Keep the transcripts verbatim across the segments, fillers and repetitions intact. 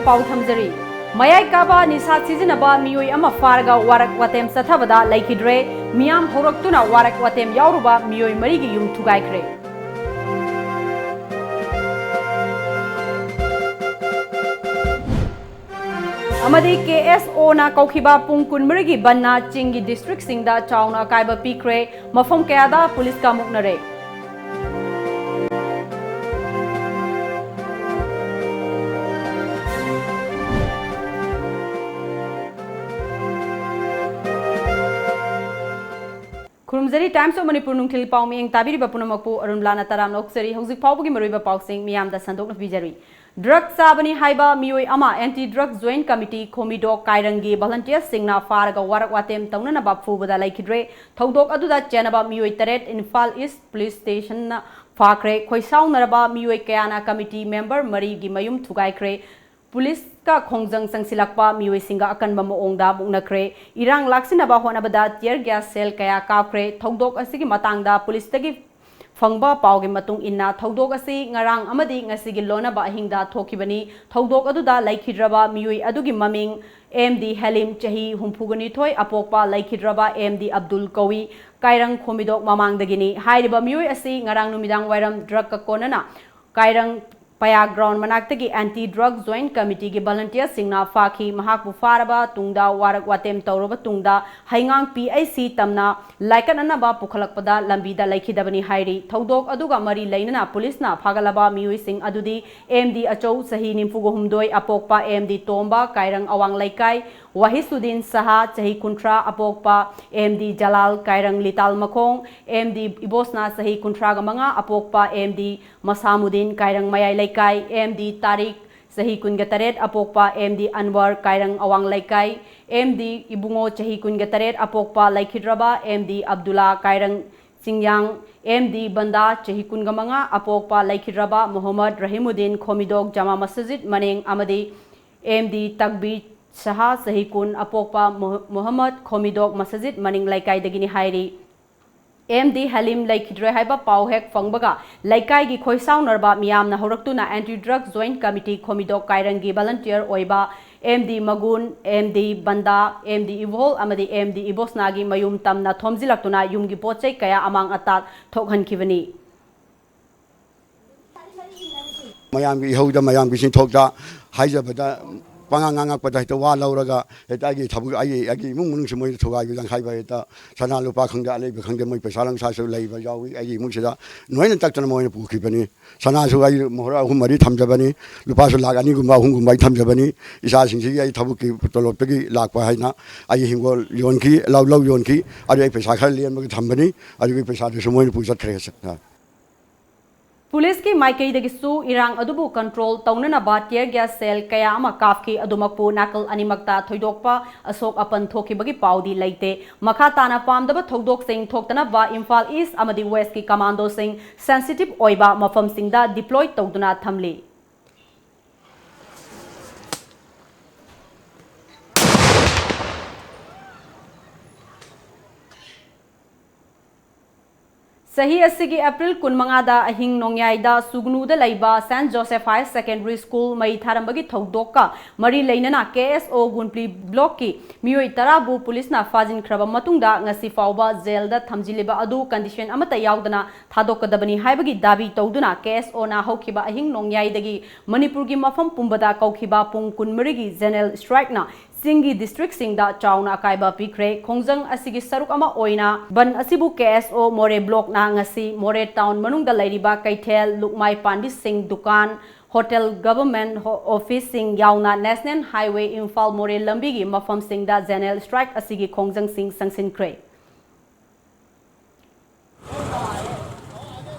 ꯄꯥꯎ ꯊꯝꯖꯔꯤ꯫ ꯃꯌꯥꯏ ꯀꯥꯕ ꯅꯤꯁꯥ ꯁꯤꯖꯤꯟꯅꯕ ꯃꯤꯑꯣꯏ ꯑꯃ ꯐꯥꯔꯒ ꯋꯥꯔꯛ ꯋꯥꯇꯦꯝ ꯆꯠꯊꯕꯗ ꯂꯩꯈꯤꯗ꯭ꯔꯦ꯫ ꯃꯤꯌꯥꯝ ꯍꯧꯔꯛꯇꯨꯅ ꯋꯥꯔꯛ ꯋꯥꯇꯦꯝ ꯌꯥꯎꯔꯨꯕ ꯃꯤꯑꯣꯏ ꯃꯔꯤꯒꯤ ꯌꯨꯝ ꯊꯨꯒꯥꯏꯈ꯭ꯔꯦ꯫ ꯑꯃꯗꯤ ꯀꯦ ꯑꯦꯁ ꯑꯣꯅ ꯀꯧꯈꯤꯕ ꯄꯨꯡ ꯀꯨꯟꯃꯔꯤꯒꯤ ꯕꯟꯅ ꯆꯤꯡꯒꯤ ꯗꯤꯁꯇ꯭ꯔꯤꯛꯁꯤꯡꯗ ꯆꯥꯎꯅ ꯑꯀꯥꯏꯕ ꯄꯤꯈ꯭ꯔꯦ꯫ ꯃꯐꯝ ꯀꯌꯥꯗ ꯄꯨꯂꯤꯁꯀ ꯃꯨꯛꯅꯔꯦ꯫ ꯈꯨꯔꯨꯝꯖꯔꯤ꯫ Times of Manipur ꯅꯨꯡꯊꯤꯜ ꯄꯥꯎ ꯃꯤꯠꯌꯦꯡ ꯇꯥꯕꯤꯔꯤꯕ ꯄꯨꯝꯅꯃꯛꯄꯨ ꯑꯔꯨꯟ ꯂꯥꯅ ꯇꯔꯥꯝꯅ ꯑꯣꯛꯆꯔꯤ꯫ ꯍꯧꯖꯤꯛ ꯐꯥꯎꯕꯒꯤ ꯃꯔꯨꯑꯣꯏꯕ ꯄꯥꯎꯁꯤꯡ ꯃꯤꯌꯥꯝꯗ ꯁꯟꯗꯣꯛꯅ ꯄꯤꯖꯔꯤ꯫ ꯗ꯭ꯔꯒ ꯆꯥꯕꯅꯤ ꯍꯥꯏꯕ ꯃꯤꯑꯣꯏ ꯑꯃ Anti Drug Joint Committee ꯈꯣꯃꯤꯗꯣꯛ ꯀꯥꯏꯔꯪꯒꯤ ꯚꯣꯂꯟꯇꯤꯌꯔꯁꯤꯡꯅ ꯐꯥꯔꯒ ꯋꯥꯔꯛ ꯋꯥꯇꯦꯝ ꯇꯧꯅꯅꯕ ꯐꯨꯕꯗ ꯂꯩꯈꯤꯗ꯭ꯔꯦ꯫ ꯊꯧꯗꯣꯛ ꯑꯗꯨꯗ ꯆꯦꯟꯅꯕ ꯃꯤꯑꯣꯏ ꯇꯔꯦꯠ ꯏꯝꯐꯥꯜ ꯏꯁ ꯄꯨꯂꯤꯁ ꯁ꯭ꯇꯦꯁꯟꯅ ꯐꯥꯈ꯭ꯔꯦ꯫ ꯈꯣꯏꯁꯥꯎꯅꯔꯕ ꯃꯤꯑꯣꯏ ꯀꯌꯥꯅ ꯀꯃꯤꯇꯤ ꯃꯦꯝꯕꯔ ꯃꯔꯤꯒꯤ ꯃꯌꯨꯝ ꯊꯨꯒꯥꯏꯈ꯭ꯔꯦ꯫ ꯄꯨꯂꯤꯁꯀ ꯈꯣꯡꯖꯪ ꯆꯪꯁꯤꯜꯂꯛꯄ ꯃꯤꯑꯣꯏꯁꯤꯡꯒ ꯑꯀꯟꯕ ꯃꯑꯣꯡꯗ ꯃꯨꯛꯅꯈ꯭ꯔꯦ꯫ ꯏꯔꯥꯡ ꯂꯥꯛꯁꯤꯟꯅꯕ ꯍꯣꯠꯅꯕꯗ tear gas shell ꯀꯌꯥ ꯀꯥꯞꯈ꯭ꯔꯦ꯫ ꯊꯧꯗꯣꯛ ꯑꯁꯤꯒꯤ ꯃꯇꯥꯡꯗ ꯄꯨꯂꯤꯁꯇꯒꯤ ꯐꯪꯕ ꯄꯥꯎꯒꯤ ꯃꯇꯨꯡ ꯏꯟꯅ, ꯊꯧꯗꯣꯛ ꯑꯁꯤ ꯉꯔꯥꯡ ꯑꯃꯗꯤ ꯉꯁꯤꯒꯤ ꯂꯣꯟꯅꯕ ꯑꯍꯤꯡꯗ ꯊꯣꯛꯈꯤꯕꯅꯤ꯫ ꯊꯧꯗꯣꯛ ꯑꯗꯨꯗ ꯂꯩꯈꯤꯗ꯭ꯔꯕ ꯃꯤꯑꯣꯏ ꯑꯗꯨꯒꯤ ꯃꯃꯤꯡ ꯑꯦꯝ ꯗꯤ ꯍꯦꯂꯤꯝ, ꯆꯍꯤ ꯍꯨꯝꯐꯨꯒ ꯅꯤꯊꯣꯏ, ꯑꯄꯣꯛꯄ ꯂꯩꯈꯤꯗ꯭ꯔꯕ ꯑꯦꯝ ꯗꯤ ꯑꯕꯗꯨꯜ ꯀꯧꯏ, ꯀꯥꯏꯔꯪ ꯈꯣꯃꯤꯗꯣꯛ ꯃꯃꯥꯡꯗꯒꯤꯅꯤ꯫ ꯍꯥꯏꯔꯤꯕ ꯃꯤꯑꯣꯏ ꯑꯁꯤ ꯉꯔꯥꯡ ꯅꯨꯃꯤꯗꯥꯡ ꯋꯥꯏꯔꯝ ꯗ꯭ꯔꯒꯀ ꯀꯣꯟꯅꯅ ꯀꯥꯏꯔꯪ ꯄꯌꯥ ꯒ꯭ꯔꯥꯎꯟ ꯃꯅꯥꯛꯇꯒꯤ Anti Drug Joint Committeeꯒꯤ ꯚꯣꯂꯟꯇꯤꯌꯔꯁꯤꯡꯅ ꯐꯥꯈꯤ꯫ ꯃꯍꯥꯛꯄꯨ ꯐꯥꯔꯕ ꯇꯨꯡꯗ ꯋꯥꯔꯛ ꯋꯥꯇꯦꯝ ꯇꯧꯔꯕ ꯇꯨꯡꯗ ꯍꯩꯉꯥꯡ ꯄꯤ ꯑꯩꯆ ꯁꯤ ꯇꯝꯅ ꯂꯥꯏꯀꯠꯅꯅꯕ ꯄꯨꯈꯠꯂꯛꯄꯗ ꯂꯝꯕꯤꯗ ꯂꯩꯈꯤꯗꯕꯅꯤ ꯍꯥꯏꯔꯤ꯫ ꯊꯧꯗꯣꯛ ꯑꯗꯨꯒ ꯃꯔꯤ ꯂꯩꯅꯅ ꯄꯨꯂꯤꯁꯅ ꯐꯥꯒꯠꯂꯕ ꯃꯤꯑꯣꯏꯁꯤꯡ ꯑꯗꯨꯗꯤ ꯑꯦꯝ ꯗꯤ ꯑꯆꯧ, ꯆꯍꯤ ꯅꯤꯐꯨꯒ ꯍꯨꯝꯗꯣꯏ, ꯑꯄꯣꯛꯄ ꯑꯦꯝ ꯗꯤ ꯇꯣꯝꯕ, ꯀꯥꯏꯔꯪ ꯑꯋꯥꯡ ꯂꯩꯀꯥꯏ, ꯋꯥꯍꯤꯁꯨꯗꯤꯟ ꯁꯍꯥ, ꯆꯍꯤ ꯀꯨꯟꯊ꯭ꯔꯥ, ꯑꯄꯣꯛꯄ ꯑꯦꯝ ꯗꯤ ꯖꯂꯥꯜ, ꯀꯥꯏꯔꯪ ꯂꯤꯇꯥꯜ ꯃꯈꯣꯡ, ꯑꯦꯝ ꯗꯤ ꯏꯕꯣꯁꯅꯥ, ꯆꯍꯤ ꯀꯨꯟꯊ꯭ꯔꯥꯒ ꯃꯉꯥ, ꯑꯄꯣꯛꯄ ꯑꯦꯝ ꯗꯤ ꯃꯁꯥꯃꯨꯗꯤꯟ, ꯀꯥꯏꯔꯪ ꯃꯌꯥꯏ ꯂꯩꯀꯥꯏ, ꯑꯦꯝ ꯗꯤ ꯇꯥꯔꯤꯛ, ꯆꯍꯤ ꯀꯨꯟꯒ ꯇꯔꯦꯠ, ꯑꯄꯣꯛꯄ ꯑꯦꯝ ꯗꯤ ꯑꯟꯋꯔ, ꯀꯥꯏꯔꯪ ꯑꯋꯥꯡ ꯂꯩꯀꯥꯏ, ꯑꯦꯝ ꯗꯤ ꯏꯕꯨꯡꯉꯣ, ꯆꯍꯤ ꯀꯨꯟꯒ ꯇꯔꯦꯠ, ꯑꯄꯣꯛꯄ ꯂꯩꯈꯤꯗ꯭ꯔꯕ M D Abdulla, ꯀꯥꯏꯔꯪ ꯆꯤꯡꯌꯥꯡ, M D Banda, ꯆꯍꯤ ꯀꯨꯟꯒ ꯃꯉꯥ, ꯑꯄꯣꯛꯄ ꯂꯩꯈꯤꯗ꯭ꯔꯕ ꯃꯣꯍꯝꯃꯗ ꯔꯍꯤꯃꯨꯗꯤꯟ, ꯈꯣꯃꯤꯗꯣꯛ ꯖꯃꯥ ꯃꯁꯖꯤꯗ ꯃꯅꯤꯡ, ꯑꯃꯗꯤ ꯑꯦꯝ ꯗꯤ ꯇꯛꯕꯤꯔ ꯁꯍꯥ, ꯆꯍꯤ ꯀꯨꯟ, ꯑꯄꯣꯛꯄ ꯃꯣꯍ-, ꯃꯣꯍꯝꯃꯗ, ꯈꯣꯃꯤꯗꯣꯛ ꯃꯁꯖꯤꯗ ꯃꯅꯤꯡ ꯂꯩꯀꯥꯏꯗꯒꯤꯅꯤ ꯍꯥꯏꯔꯤ꯫ ꯑꯦꯝ ꯗꯤ ꯍꯂꯤꯝ ꯂꯩꯈꯤꯗ꯭ꯔꯦ ꯍꯥꯏꯕ ꯄꯥꯎ ꯍꯦꯛ ꯐꯪꯕꯒ ꯂꯩꯀꯥꯏꯒꯤ ꯈꯣꯏꯁꯥꯎꯅꯔꯕ ꯃꯤꯌꯥꯝꯅ ꯍꯧꯔꯛꯇꯨꯅ Anti Drug Joint Committee ꯈꯣꯃꯤꯗꯣꯛ ꯀꯥꯏꯔꯪꯒꯤ volunteer ꯑꯣꯏꯕ ꯑꯦꯝ ꯗꯤ ꯃꯒꯨꯟ, M D Banda, M D ꯏꯕꯣꯜ ꯑꯃꯗꯤ ꯑꯦꯝ ꯗꯤ ꯏꯕꯣꯁꯅꯥꯒꯤ ꯃꯌꯨꯝ ꯇꯝꯅ ꯊꯣꯝꯖꯤꯜꯂꯛꯇꯨꯅ ꯌꯨꯝꯒꯤ ꯄꯣꯠ ꯆꯩ ꯀꯌꯥ ꯑꯃꯥꯡ ꯑꯇꯥ ꯊꯣꯛꯍꯟꯈꯤꯕꯅꯤ꯫ ꯃꯌꯥꯝꯒꯤ ꯏꯍꯧꯗ, ꯃꯌꯥꯝꯒꯤ ꯁꯤꯟꯊꯣꯛꯇ ꯍꯥꯏꯖꯕꯗ, ꯄꯉꯥꯡ ꯉꯥꯡꯉꯛꯄꯗ ꯍꯦꯛꯇ ꯋꯥ ꯂꯧꯔꯒ, ꯍꯦꯛꯇ ꯑꯩꯒꯤ ꯊꯕꯛ, ꯑꯩꯒꯤ, ꯑꯩꯒꯤ ꯏꯃꯨꯡ ꯃꯅꯨꯡꯁꯤ ꯃꯣꯏꯅ ꯊꯨꯒꯥꯏꯕ ꯌꯥꯡꯈꯥꯏꯕ, ꯍꯦꯛꯇ ꯁꯅꯥ ꯂꯨꯄꯥ ꯈꯪꯗꯦ, ꯑꯂꯩꯕ ꯈꯪꯗꯦ, ꯃꯣꯏ ꯄꯩꯁꯥ ꯂꯪꯁꯥꯁꯨ ꯂꯩꯕ ꯌꯥꯎꯏ꯫ ꯑꯩꯒꯤ ꯏꯃꯨꯡꯁꯤꯗ ꯅꯣꯏꯅ ꯇꯛꯇꯅ ꯃꯣꯏꯅ ꯄꯨꯈꯤꯕꯅꯤ꯫ ꯁꯅꯥꯁꯨ ꯑꯩ ꯃꯣꯍꯣꯔ ꯑꯍꯨꯝ ꯃꯔꯤ ꯊꯝꯖꯕꯅꯤ, ꯂꯨꯄꯥꯁꯨ ꯂꯥꯛ ꯑꯅꯤꯒꯨꯝꯕ ꯑꯍꯨꯝꯒꯨꯝꯕ ꯑꯩ ꯊꯝꯖꯕꯅꯤ꯫ ꯏꯆꯥꯁꯤꯡꯁꯤꯒꯤ ꯑꯩ ꯊꯕꯛꯀꯤ ꯇꯣꯂꯣꯞꯇꯒꯤ ꯂꯥꯛꯄ ꯍꯥꯏꯅ ꯑꯩ ꯍꯤꯡꯒꯣꯜ ꯌꯣꯟꯈꯤ, ꯂꯧ, ꯂꯧ ꯌꯣꯟꯈꯤ, ꯑꯗꯨ ꯑꯩ ꯄꯩꯁꯥ ꯈꯔ ꯂꯦꯝꯃꯒ ꯊꯝꯕꯅꯤ, ꯑꯗꯨꯒꯤ ꯄꯩꯁꯥꯗꯨꯁꯨ ꯃꯣꯏꯅ ꯄꯨ ꯆꯠꯈ꯭ꯔꯦ꯫ ꯄꯨꯂꯤꯁꯀꯤ ꯃꯥꯏꯀꯩꯗꯒꯤꯁꯨ ꯏꯔꯥꯡ ꯑꯗꯨꯕꯨ control ꯇꯧꯅꯅꯕ tear gas shell ꯀꯌꯥ ꯑꯃ ꯀꯥꯞꯈꯤ꯫ ꯑꯗꯨꯃꯛꯄꯨ ꯅꯥꯀꯜ ꯑꯅꯤꯃꯛꯇ ꯊꯣꯏꯗꯣꯛꯄ ꯑꯁꯣꯛ ꯑꯄꯟ ꯊꯣꯛꯈꯤꯕꯒꯤ ꯄꯥꯎꯗꯤ ꯂꯩꯇꯦ꯫ ꯃꯈꯥ ꯇꯥꯅ ꯄꯥꯝꯗꯕ ꯊꯧꯗꯣꯛꯁꯤꯡ ꯊꯣꯛꯇꯅꯕ ꯏꯝꯐꯥꯜ East ꯑꯃꯗꯤ West ꯀꯤ commandoꯁꯤꯡ sensitive ꯑꯣꯏꯕ ꯃꯐꯝꯁꯤꯡꯗ deploy ꯇꯧꯗꯨꯅ ꯊꯝꯂꯤ꯫ ꯆꯍꯤ ꯑꯁꯤꯒꯤ April ꯀꯨꯟꯃꯉꯥꯗ ꯑꯍꯤꯡ ꯅꯣꯡꯌꯥꯏꯗ ꯁꯨꯒꯅꯨꯗ ꯂꯩꯕ Saint Joseph Higher Secondary School ꯃꯩ ꯊꯥꯔꯝꯕꯒꯤ ꯊꯧꯗꯣꯛꯀ ꯃꯔꯤ ꯂꯩꯅꯅ K S O ꯒꯨꯟꯄ꯭ꯂꯤ blockꯀꯤ ꯃꯤꯑꯣꯏ ꯇꯔꯥꯕꯨ ꯄꯨꯂꯤꯁꯅ ꯐꯥꯖꯤꯟꯈ꯭ꯔꯕ ꯃꯇꯨꯡꯗ ꯉꯁꯤ ꯐꯥꯎꯕ jailꯗ ꯊꯝꯖꯤꯜꯂꯤꯕ ꯑꯗꯨ condition ꯑꯃꯠꯇ ꯌꯥꯎꯗꯅ ꯊꯥꯗꯣꯛꯀꯗꯕꯅꯤ ꯍꯥꯏꯕꯒꯤ ꯗꯥꯕꯤ ꯇꯧꯗꯨꯅ K S Oꯅ ꯍꯧꯈꯤꯕ ꯑꯍꯤꯡ ꯅꯣꯡꯌꯥꯏꯗꯒꯤ ꯃꯅꯤꯄꯨꯔꯒꯤ ꯃꯐꯝ ꯄꯨꯝꯕꯗ ꯀꯧꯈꯤꯕ ꯄꯨꯡ ꯀꯨꯟꯃꯔꯤꯒꯤ general strikeꯅ ꯆꯤꯡꯒꯤ districtꯁꯤꯡꯗ ꯆꯥꯎꯅ ꯑꯀꯥꯏꯕ ꯄꯤꯈ꯭ꯔꯦ꯫ ꯈꯣꯡꯖꯪ ꯑꯁꯤꯒꯤ ꯁꯔꯨꯛ ꯑꯃ ꯑꯣꯏꯅ ꯕꯟ ꯑꯁꯤꯕꯨ K S O ꯃꯣꯔꯦ blockꯅ ꯉꯁꯤ ꯃꯣꯔꯦ town ꯃꯅꯨꯡꯗ ꯂꯩꯔꯤꯕ ꯀꯩꯊꯦꯜ, ꯂꯨꯛꯃꯥꯏ ꯄꯥꯟꯕꯤꯁꯤꯡ, ꯗꯨꯀꯥꯟ, hotel, government ho-, officeꯁꯤꯡ ꯌꯥꯎꯅ National Highway ꯏꯝꯐꯥꯜ ꯃꯣꯔꯦ ꯂꯝꯕꯤꯒꯤ ꯃꯐꯝꯁꯤꯡꯗ general strike ꯑꯁꯤꯒꯤ ꯈꯣꯡꯖꯪꯁꯤꯡ ꯆꯪꯁꯤꯟꯈ꯭ꯔꯦ꯫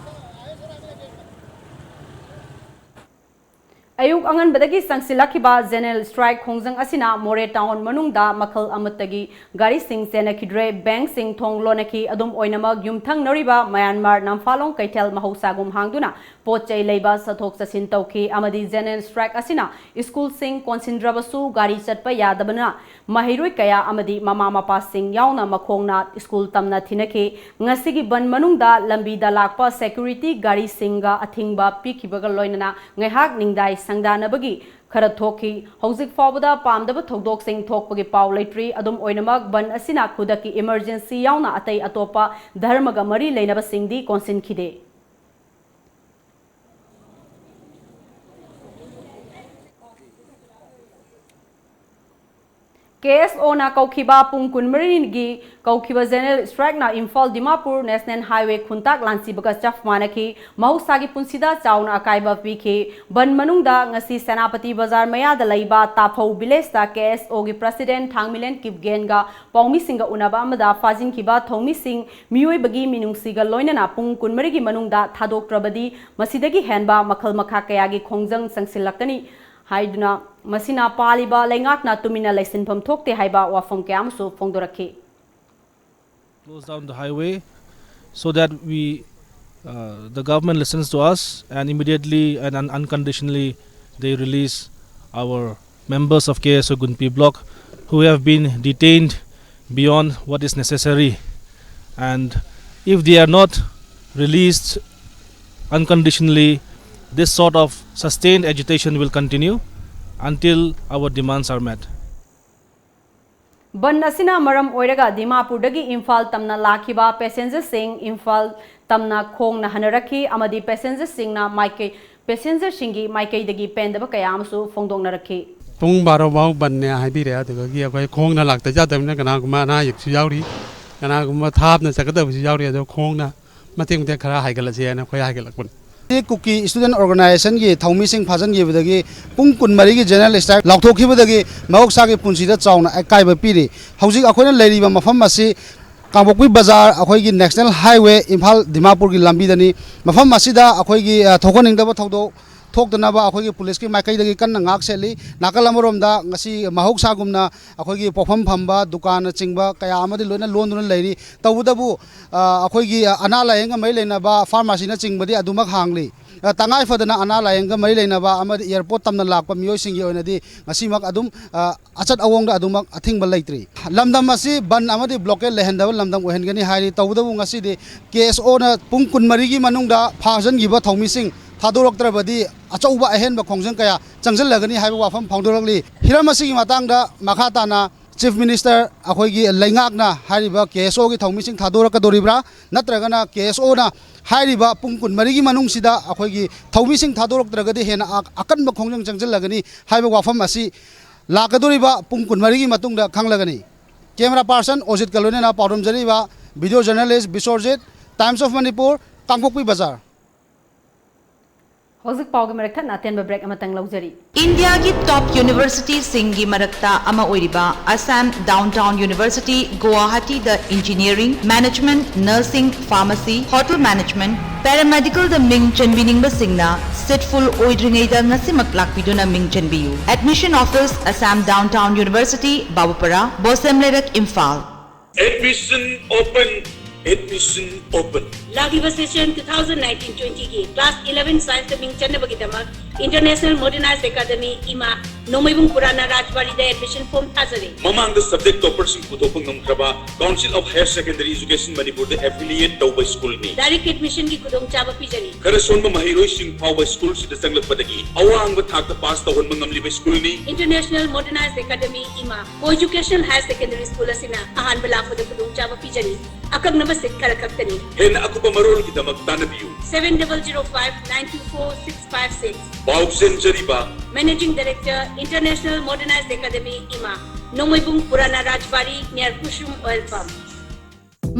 ꯑꯌꯨꯛ ꯑꯉꯟꯕꯗꯒꯤ ꯆꯪꯁꯤꯜꯂꯛꯈꯤꯕ general strike ꯈꯣꯡꯖꯪ ꯑꯁꯤꯅ ꯃꯣꯔꯦ town ꯃꯅꯨꯡꯗ ꯃꯈꯜ ꯑꯃꯠꯇꯒꯤ ꯒꯥꯔꯤꯁꯤꯡ ꯆꯦꯟꯅꯈꯤꯗ꯭ꯔꯦ, bankꯁꯤꯡ ꯊꯣꯡ ꯂꯣꯟꯅꯈꯤ꯫ ꯑꯗꯨꯝ ꯑꯣꯏꯅꯃꯛ, ꯌꯨꯝꯊꯪꯅꯔꯤꯕ ꯃꯌꯥꯟꯃꯥꯔ ꯅꯝꯐꯥꯂꯣꯡ ꯀꯩꯊꯦꯜ ꯃꯍꯧꯁꯥꯒꯨꯝ ꯍꯥꯡꯗꯨꯅ ꯄꯣꯠ ꯆꯩ ꯂꯩꯕ ꯆꯠꯊꯣꯛ ꯆꯠꯁꯤꯟ ꯇꯧꯈꯤ, ꯑꯃꯗꯤ general strike ꯑꯁꯤꯅ schoolꯁꯤꯡ ꯀꯣꯟꯁꯤꯟꯗ꯭ꯔꯕꯁꯨ ꯒꯥꯔꯤ ꯆꯠꯄ ꯌꯥꯗꯕꯅ ꯃꯍꯩꯔꯣꯏ ꯀꯌꯥ ꯑꯃꯗꯤ ꯃꯃꯥ ꯃꯄꯥꯁꯤꯡ ꯌꯥꯎꯅ ꯃꯈꯣꯡꯅ school ꯇꯝꯅ ꯊꯤꯅꯈꯤ꯫ ꯉꯁꯤꯒꯤ ꯕꯟ ꯃꯅꯨꯡꯗ ꯂꯝꯕꯤꯗ ꯂꯥꯛꯄ security ꯒꯥꯔꯤꯁꯤꯡꯒ ꯑꯊꯤꯡꯕ ꯄꯤꯈꯤꯕꯒ ꯂꯣꯏꯅꯅ ꯉꯥꯏꯍꯥꯛ ꯅꯤꯡꯗꯥꯏ ꯁꯪꯗꯥꯅꯕꯒꯤ ꯈꯔ ꯊꯣꯛꯈꯤ꯫ ꯍꯧꯖꯤꯛ ꯐꯥꯎꯕꯗ ꯄꯥꯝꯗꯕ ꯊꯧꯗꯣꯛꯁꯤꯡ ꯊꯣꯛꯄꯒꯤ ꯄꯥꯎ ꯂꯩꯇ꯭ꯔꯤ꯫ ꯑꯗꯨꯝ ꯑꯣꯏꯅꯃꯛ, ꯕꯟ ꯑꯁꯤꯅ ꯈꯨꯗꯛꯀꯤ emergency ꯌꯥꯎꯅ ꯑꯇꯩ ꯑꯇꯣꯞꯄ ꯙꯔꯃꯒ ꯃꯔꯤ ꯂꯩꯅꯕꯁꯤꯡꯗꯤ ꯀꯣꯟꯁꯤꯟꯈꯤꯗꯦ꯫ KSOꯅ ꯀꯧꯈꯤꯕ ꯄꯨꯡ ꯀꯨꯟꯃꯔꯤꯒꯤ ꯀꯧꯈꯤꯕ general strikeꯅ Imphal Dimapur National Highway ꯈꯨꯟꯇꯥꯛ ꯂꯥꯟꯁꯤꯕꯒ ꯆꯞ ꯃꯥꯟꯅꯈꯤ꯫ ꯃꯍꯧꯁꯥꯒꯤ ꯄꯨꯟꯁꯤꯗ ꯆꯥꯎꯅ ꯑꯀꯥꯏꯕ ꯄꯤꯈꯤ꯫ ꯕꯟ ꯃꯅꯨꯡꯗ ꯉꯁꯤ ꯁꯦꯅꯥꯄꯇꯤ ꯕꯖꯥꯔ ꯃꯌꯥꯗ ꯂꯩꯕ ꯇꯥꯐꯧ villageꯇ KSOꯒꯤ president ꯊꯥꯡꯃꯤꯂꯦꯟ ꯀꯤꯞꯒꯦꯟꯒ ꯄꯥꯎꯃꯤꯁꯤꯡꯒ ꯎꯅꯕ ꯑꯃꯗ ꯐꯥꯖꯤꯟꯈꯤꯕ ꯊꯧꯃꯤꯁꯤꯡ ꯃꯤꯑꯣꯏꯕꯒꯤ ꯃꯤꯅꯨꯡꯁꯤꯒ ꯂꯣꯏꯅꯅ ꯄꯨꯡ ꯀꯨꯟꯃꯔꯤꯒꯤ ꯃꯅꯨꯡꯗ ꯊꯥꯗꯣꯛꯇ꯭ꯔꯕꯗꯤ ꯃꯁꯤꯗꯒꯤ ꯍꯦꯟꯕ ꯃꯈꯜ ꯃꯈꯥ ꯀꯌꯥꯒꯤ ꯈꯣꯡꯖꯪ ꯆꯪꯁꯤꯜꯂꯛꯀꯅꯤ ꯍꯥꯏꯗꯨꯅ, ꯃꯁꯤꯅ ꯄꯥꯜꯂꯤꯕ ꯂꯩꯉꯥꯛꯅ ꯇꯨꯃꯤꯟꯅ ꯂꯩꯁꯤꯟꯐꯝ ꯊꯣꯛꯇꯦ ꯍꯥꯏꯕ ꯋꯥꯐꯝ ꯀꯌꯥ ꯑꯃꯁꯨ ꯐꯣꯡꯗꯣꯔꯛꯈꯤ꯫ Close down the highway so that we, uh, the government listens to us and immediately and un- unconditionally they release our members of KSO Gunpi block who have been detained beyond what is necessary. And if they are not released unconditionally, this sort of sustained agitation will continue until our demands are met. ꯕꯟ ꯑꯁꯤꯅ ꯃꯔꯝ ꯑꯣꯏꯔꯒ ꯗꯤꯃꯥꯄꯨꯔꯗꯒꯤ ꯏꯝꯐꯥꯜ ꯇꯝꯅ ꯂꯥꯛꯈꯤꯕ passengerꯁꯤꯡ ꯏꯝꯐꯥꯜ ꯇꯝꯅ ꯈꯣꯡꯅ ꯍꯟꯅꯔꯛꯈꯤ ꯑꯃꯗꯤ passengerꯁꯤꯡꯅ ꯃꯥꯏꯀꯩ passengerꯁꯤꯡꯒꯤ ꯃꯥꯏꯀꯩꯗꯒꯤ ꯄꯦꯟꯗꯕ ꯀꯌꯥ ꯑꯃꯁꯨ ꯐꯣꯡꯗꯣꯛꯅꯔꯛꯈꯤ꯫ ꯄꯨꯡ ꯕꯥꯔꯣ ꯐꯥꯎ ꯕꯟꯅꯦ ꯍꯥꯏꯕꯤꯔꯦ꯫ ꯑꯗꯨꯗꯒꯤ ꯑꯩꯈꯣꯏ ꯈꯣꯡꯅ ꯂꯥꯛꯇ ꯌꯥꯗꯕꯅꯤꯅ ꯀꯅꯥꯒꯨꯝꯕ ꯑꯅꯥ ꯑꯌꯦꯛꯁꯨ ꯌꯥꯎꯔꯤ, ꯀꯅꯥꯒꯨꯝꯕ ꯊꯥꯞꯅ ꯆꯠꯀꯗꯕꯁꯨ ꯌꯥꯎꯔꯤ꯫ ꯑꯗꯣ ꯈꯣꯡꯅ ꯃꯇꯦꯛ ꯃꯇꯦꯛ ꯈꯔ ꯍꯥꯏꯒꯠꯂꯁꯤ ꯍꯥꯏꯅ ꯑꯩꯈꯣꯏ ꯍꯥꯏꯒꯠꯂꯛꯄꯅꯤ꯫ ꯀꯨꯀꯤ ꯁ꯭ꯇꯨꯗꯦꯟ ꯑꯣꯔꯒꯅꯥꯏꯖꯦꯁꯟꯒꯤ ꯊꯧꯃꯤꯁꯤꯡ ꯐꯥꯖꯤꯟꯈꯤꯕꯗꯒꯤ ꯄꯨꯡ ꯀꯨꯟꯃꯔꯤꯒꯤ ꯖꯦꯅꯔꯦꯜ ꯁ꯭ꯇ꯭ꯔꯥꯏꯛ ꯂꯥꯎꯊꯣꯛꯈꯤꯕꯗꯒꯤ ꯃꯍꯧꯁꯥꯒꯤ ꯄꯨꯟꯁꯤꯗ ꯆꯥꯎꯅ ꯑꯀꯥꯏꯕ ꯄꯤꯔꯤ꯫ ꯍꯧꯖꯤꯛ ꯑꯩꯈꯣꯏꯅ ꯂꯩꯔꯤꯕ ꯃꯐꯝ ꯑꯁꯤ ꯀꯥꯡꯄꯣꯛꯄꯤ ꯕꯖꯥꯔ, ꯑꯩꯈꯣꯏꯒꯤ ꯅꯦꯁꯅꯦꯜ ꯍꯥꯏꯋꯦ ꯏꯝꯐꯥꯜ ꯗꯤꯃꯥꯄꯨꯔꯒꯤ ꯂꯝꯕꯤꯗꯅꯤ꯫ ꯃꯐꯝ ꯑꯁꯤꯗ ꯑꯩꯈꯣꯏꯒꯤ, ꯑ, ꯊꯣꯛꯍꯟꯅꯤꯡꯗꯕ ꯊꯧꯗꯣꯛ ꯊꯣꯛꯇꯅꯕ ꯑꯩꯈꯣꯏꯒꯤ ꯄꯨꯂꯤꯁꯀꯤ ꯃꯥꯏꯀꯩꯗꯒꯤ ꯀꯟꯅ ꯉꯥꯛ ꯁꯦꯠꯂꯤ꯫ ꯅꯥꯀꯜ ꯑꯃꯔꯣꯝꯗ ꯉꯁꯤ ꯃꯍꯧꯁꯥꯒꯨꯝꯅ ꯑꯩꯈꯣꯏꯒꯤ ꯄꯣꯠꯐꯝ ꯐꯝꯕ, ꯗꯨꯀꯥꯟꯅꯆꯤꯡꯕ ꯀꯌꯥ ꯑꯃꯗꯤ ꯂꯣꯏꯅ ꯂꯣꯟꯗꯨꯅ ꯂꯩꯔꯤ꯫ ꯇꯧꯕꯇꯕꯨ, ꯑ, ꯑꯩꯈꯣꯏꯒꯤ ꯑꯅꯥ ꯂꯥꯏꯌꯦꯡꯒ ꯃꯔꯤ ꯂꯩꯅꯕ ꯐꯥꯔꯃꯥꯁꯤꯅꯆꯤꯡꯕꯗꯤ ꯑꯗꯨꯃꯛ ꯍꯥꯡꯂꯤ꯫ ꯑ, ꯇꯉꯥꯏ ꯐꯗꯅ ꯑꯅꯥ ꯂꯥꯏꯌꯦꯡꯒ ꯃꯔꯤ ꯂꯩꯅꯕ ꯑꯃꯗꯤ ꯑꯦꯌꯥꯔꯄꯣꯔꯠ ꯇꯝꯅ ꯂꯥꯛꯄ ꯃꯤꯑꯣꯏꯁꯤꯡꯒꯤ ꯑꯣꯏꯅꯗꯤ ꯉꯁꯤꯃꯛ ꯑꯗꯨꯝ, ꯑ, ꯑꯆꯠ ꯑꯋꯣꯡꯗ ꯑꯗꯨꯃꯛ ꯑꯊꯤꯡꯕ ꯂꯩꯇ꯭ꯔꯤ꯫ ꯂꯝꯗꯝ ꯑꯁꯤ ꯕꯟ ꯑꯃꯗꯤ ꯕ꯭ꯂꯣꯀꯦꯠ ꯂꯩꯍꯟꯗꯕ ꯂꯝꯗꯝ ꯑꯣꯏꯍꯟꯒꯅꯤ ꯍꯥꯏꯔꯤ꯫ ꯇꯧꯕꯇꯕꯨ ꯉꯁꯤꯗꯤ ꯀꯦ ꯑꯦꯁ ꯑꯣꯅ ꯄꯨꯡ ꯀꯨꯟꯃꯔꯤꯒꯤ ꯃꯅꯨꯡꯗ ꯐꯥꯖꯤꯟꯈꯤꯕ ꯊꯧꯃꯤꯁꯤꯡ ꯊꯥꯗꯣꯔꯛꯇ꯭ꯔꯕꯗꯤ ꯑꯆꯧꯕ ꯑꯍꯦꯟꯕ ꯈꯣꯡꯖꯪ ꯀꯌꯥ ꯆꯪꯁꯤꯜꯂꯒꯅꯤ ꯍꯥꯏꯕ ꯋꯥꯐꯝ ꯐꯣꯡꯗꯣꯔꯛꯂꯤ꯫ ꯍꯤꯔꯝ ꯑꯁꯤꯒꯤ ꯃꯇꯥꯡꯗ ꯃꯈꯥ ꯇꯥꯅ ꯆꯤꯐ ꯃꯤꯅꯤꯁꯇꯔ ꯑꯩꯈꯣꯏꯒꯤ ꯂꯩꯉꯥꯛꯅ ꯍꯥꯏꯔꯤꯕ ꯀꯦ ꯑꯦꯁ ꯑꯣꯒꯤ ꯊꯧꯃꯤꯁꯤꯡ ꯊꯥꯗꯣꯔꯛꯀꯗꯣꯔꯤꯕ꯭ꯔꯥ, ꯅꯠꯇ꯭ꯔꯒꯅ ꯀꯦ ꯑꯦꯁ ꯑꯣꯅ ꯍꯥꯏꯔꯤꯕ ꯄꯨꯡ ꯀꯨꯟꯃꯔꯤꯒꯤ ꯃꯅꯨꯡꯁꯤꯗ ꯑꯩꯈꯣꯏꯒꯤ ꯊꯧꯃꯤꯁꯤꯡ ꯊꯥꯗꯣꯔꯛꯇ꯭ꯔꯒꯗꯤ ꯍꯦꯟꯅ ꯑ-, ꯑꯀꯟꯕ ꯈꯣꯡꯖꯪ ꯆꯪꯁꯤꯜꯂꯒꯅꯤ ꯍꯥꯏꯕ ꯋꯥꯐꯝ ꯑꯁꯤ ꯂꯥꯛꯀꯗꯧꯔꯤꯕ ꯄꯨꯡ ꯀꯨꯟꯃꯔꯤꯒꯤ ꯃꯇꯨꯡꯗ ꯈꯪꯂꯒꯅꯤ꯫ ꯀꯦꯃꯦꯔꯥ ꯄꯥꯔꯁꯟ ꯑꯣꯖꯤꯠꯀ ꯂꯣꯏꯅꯅ ꯄꯥꯎꯗꯝꯖꯔꯤꯕ video journalist Biswajit, Times of Manipur, Kangpokpi Bazar. ꯍꯧꯖꯤꯛ ꯄꯥꯎꯒꯤ ꯃꯔꯛ ꯊꯠꯅ ꯑꯇꯦꯟꯕ ꯕ꯭ꯔꯦꯛ ꯑꯃꯇꯪ ꯂꯧꯖꯔꯤ꯫ ꯏꯟꯗꯤꯌꯥꯒꯤ ꯇꯣꯞ ꯌꯨꯅꯤꯚꯔꯁꯤꯇꯤꯁꯤꯡꯒꯤ ꯃꯔꯛꯇ ꯑꯃ ꯑꯣꯏꯔꯤꯕ ꯑꯁꯥꯝ ꯗꯥꯎꯟꯇꯥꯎꯟ ꯌꯨꯅꯤꯚꯔꯁꯤꯇꯤ ꯒꯨꯋꯥꯍꯥꯇꯤꯗ engineering, management, nursing, pharmacy, hotel management, ꯄꯦꯔꯥꯃꯦꯗꯤꯀꯜꯗ ꯃꯤꯡ ꯆꯟꯕꯤꯅꯤꯡꯕꯁꯤꯡꯅ ꯁꯤꯠ ꯐꯨꯜ ꯑꯣꯏꯗ꯭ꯔꯤꯉꯩꯗ ꯉꯁꯤꯃꯛ ꯂꯥꯛꯄꯤꯗꯨꯅ ꯃꯤꯡ ꯆꯟꯕꯤꯌꯨ꯫ Admission office, Assam Downtown University, ꯕꯥꯕꯨꯄꯥꯔꯥ, ꯕꯣꯁꯦꯝ ꯂꯩꯔꯛ, Imphal. Admission open. Admission open. ꯂꯥꯛꯂꯤꯕ session two thousand nineteen twenty ꯒꯤ ꯀ꯭ꯂꯥꯁ eleven ꯁꯥꯏꯟꯁꯇ ꯃꯤꯡ ꯆꯟꯅꯕꯒꯤꯗꯃꯛ ꯏꯟꯇꯔꯅꯦꯁꯅꯦꯜ ꯃꯣꯗꯔꯅꯥꯏꯖ ꯑꯦꯀꯥꯗꯃꯤ, ꯏꯃꯥ, ꯅꯣꯡꯃꯩꯕꯨꯡ ꯄꯨꯔꯥꯅꯥ ꯔꯥꯖꯕꯥꯔꯤꯗ ꯑꯦꯗꯃꯤꯁꯟ ꯐꯣꯔꯝ ꯊꯥꯖꯔꯤ꯫ ꯃꯃꯥꯡꯗ ꯁꯕꯖꯦꯛ ꯇꯣꯄꯔꯁꯤꯡ ꯄꯨꯊꯣꯛꯄ ꯉꯝꯈ꯭ꯔꯕ Council of Higher Secondary Education ꯃꯅꯤꯄꯨꯔꯗ ꯑꯦꯐꯤꯂꯤꯌꯦꯠ ꯇꯧꯕ ꯁ꯭ꯀꯨꯜꯅꯤ꯫ ꯗꯥꯏꯔꯦꯛ ꯑꯦꯗꯃꯤꯁꯟꯒꯤ ꯈꯨꯗꯣꯡꯆꯥꯕ ꯄꯤꯖꯔꯤ꯫ ꯈꯔ ꯁꯣꯟꯕ ꯃꯍꯩꯔꯣꯏꯁꯤꯡ ꯐꯥꯎꯕ ꯁ꯭ꯀꯨꯜꯁꯤꯗ ꯆꯪꯂꯛꯄꯗꯒꯤ ꯑꯋꯥꯡꯕ ꯊꯥꯛꯇ ꯄꯥꯁ ꯇꯧꯍꯟꯕ ꯉꯝꯂꯤꯕ ꯁ꯭ꯀꯨꯜꯅꯤ꯫ ꯏꯟꯇꯔꯅꯦꯁꯅꯦꯜ ꯃꯣꯗꯔꯅꯥꯏꯖ ꯑꯦꯀꯥꯗꯃꯤ, ꯏꯃꯥ, ꯀꯣ ꯑꯦꯖꯨꯀꯦꯁꯅꯦꯜ ꯍꯥꯌꯔ ꯁꯦꯀꯦꯟꯗꯔꯤ ꯁ꯭ꯀꯨꯜ ꯑꯁꯤꯅ ꯑꯍꯥꯟꯕ ꯂꯥꯛꯄꯗ ꯈꯨꯗꯣꯡꯆꯥꯕ ꯄꯤꯖꯔꯤ꯫ ꯑꯀꯛꯅꯕ ꯁꯤꯠ ꯈꯔ ꯈꯛꯇꯅꯤ꯫ ꯍꯦꯟꯅ ꯑꯀꯨꯞꯄ ꯃꯔꯣꯜꯒꯤꯗꯃꯛ ꯇꯥꯟꯅꯕꯤꯌꯨ꯫ Seven double zero five nine two four six five six꯫ ꯄꯥꯎ ꯆꯦꯟꯖꯔꯤꯕ Managing Director, International Modernized Academy, ꯏꯃꯥ, ꯅꯣꯡꯃꯩꯕꯨꯡ ꯄꯨꯔꯥꯅꯥ ꯔꯥꯖꯕꯥꯔꯤ, near Kushum Oil Pump꯫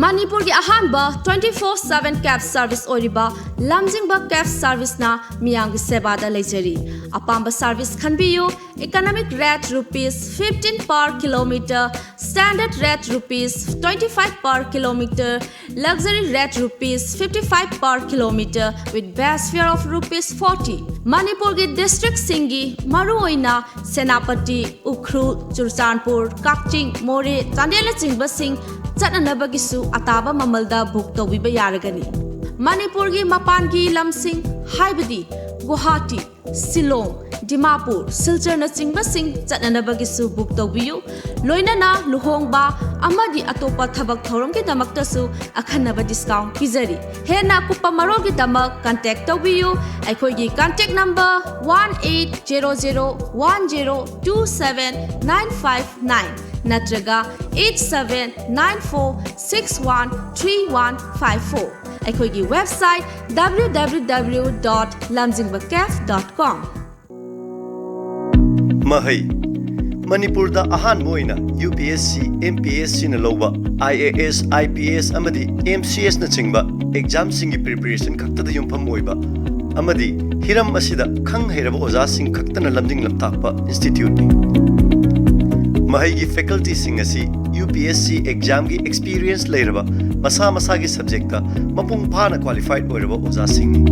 ꯃꯅꯤꯄꯨꯔꯒꯤ ꯑꯍꯥꯟꯕ twenty four seven cab service ꯑꯣꯏꯔꯤꯕ ꯂꯝꯖꯤꯡꯕ cab serviceꯅ ꯃꯤꯌꯥꯝꯒꯤ ꯁꯦꯕꯥꯗ ꯂꯩꯖꯔꯤ꯫ ꯑꯄꯥꯝꯕ service ꯈꯟꯕꯤꯌꯨ꯫ Economic rate rupees fifteen per kilometer, standard rate rupees twenty five per kilometer, luxury rate rupees fifty five per kilometer with base fare of rupees forty. ꯃꯅꯤꯄꯨꯔꯒꯤ ꯗꯤꯁꯇ꯭ꯔꯤꯛꯁꯤꯡꯒꯤ, ꯃꯔꯨꯑꯣꯏꯅ ꯁꯦꯅꯥꯄꯇꯤ, ꯎꯈ꯭ꯔꯨꯜ, ꯆꯨꯔꯆꯥꯟꯄꯨꯔ, ꯀꯛꯆꯤꯡ, ꯃꯣꯔꯦ, ꯆꯥꯟꯗꯦꯜꯅꯆꯤꯡꯕꯁꯤꯡ ꯆꯠꯅꯅꯕꯒꯤꯁꯨ ꯑꯇꯥꯕ ꯃꯃꯜꯗ ꯕꯨꯛ ꯇꯧꯕꯤꯕ ꯌꯥꯔꯒꯅꯤ꯫ ꯃꯅꯤꯄꯨꯔꯒꯤ ꯃꯄꯥꯟꯒꯤ ꯂꯝꯁꯤꯡ, ꯍꯥꯏꯕꯗꯤ ꯒꯨꯋꯥꯍꯥꯇꯤ, ꯁꯤꯂꯣꯡ, ꯗꯤꯃꯥꯄꯨꯔ, ꯁꯤꯜꯆꯔꯅꯆꯤꯡꯕꯁꯤꯡ ꯆꯠꯅꯅꯕꯒꯤꯁꯨ ꯕꯨꯛ ꯇꯧꯕꯤꯌꯨ꯫ ꯂꯣꯏꯅꯅ ꯂꯨꯍꯣꯡꯕ ꯑꯃꯗꯤ ꯑꯇꯣꯞꯄ ꯊꯕꯛ ꯊꯧꯔꯝꯒꯤꯗꯃꯛꯇꯁꯨ ꯑꯈꯟꯅꯕ ꯗꯤꯁꯀꯥꯎꯟ ꯄꯤꯖꯔꯤ꯫ ꯍꯦꯟꯅ ꯑꯀꯨꯞꯄ ꯃꯔꯣꯜꯒꯤꯗꯃꯛ ꯀꯟꯇꯦꯛ ꯇꯧꯕꯤꯌꯨ꯫ ꯑꯩꯈꯣꯏꯒꯤ contact number one eight zero zero one zero two seven nine five nine ꯅꯠꯇ꯭ꯔꯒ eight seven nine four six one three one five four꯫ ꯑꯩꯈꯣꯏꯒꯤ website W W W dot lamjingbacafe dot com꯫ ꯃꯍꯩ꯫ ꯃꯅꯤꯄꯨꯔꯗ ꯑꯍꯥꯟꯕ ꯑꯣꯏꯅ UPSC, MPSCꯅ ꯂꯧꯕ IAS, IPS ꯑꯃꯗꯤ MCSꯅꯆꯤꯡꯕ ꯑꯦꯛꯖꯥꯝꯁꯤꯡꯒꯤ preparation ꯈꯛꯇꯗ ꯌꯨꯝꯐꯝ ꯑꯣꯏꯕ ꯑꯃꯗꯤ ꯍꯤꯔꯝ ꯑꯁꯤꯗ ꯈꯪ ꯍꯩꯔꯕ ꯑꯣꯖꯥꯁꯤꯡ ꯈꯛꯇꯅ ꯂꯝꯖꯤꯡ ꯂꯝꯇꯥꯛꯄ ꯏꯟꯁꯇꯤꯇ꯭ꯌꯨꯠꯅꯤ꯫ ꯃꯍꯩꯒꯤ ꯐꯦꯀꯜꯇꯤꯁꯤꯡ ꯑꯁꯤ UPSC ꯑꯦꯛꯖꯥꯝꯒꯤ ꯑꯦꯛꯁꯄꯤꯔꯤꯌꯦꯟꯁ ꯂꯩꯔꯕ ꯃꯁꯥ ꯃꯁꯥꯒꯤ ꯁꯕꯖꯦꯛꯇ ꯃꯄꯨꯡ ꯐꯥꯅ ꯀ꯭ꯋꯥꯂꯤꯐꯥꯏꯗ ꯑꯣꯏꯔꯕ ꯑꯣꯖꯥꯁꯤꯡꯅꯤ꯫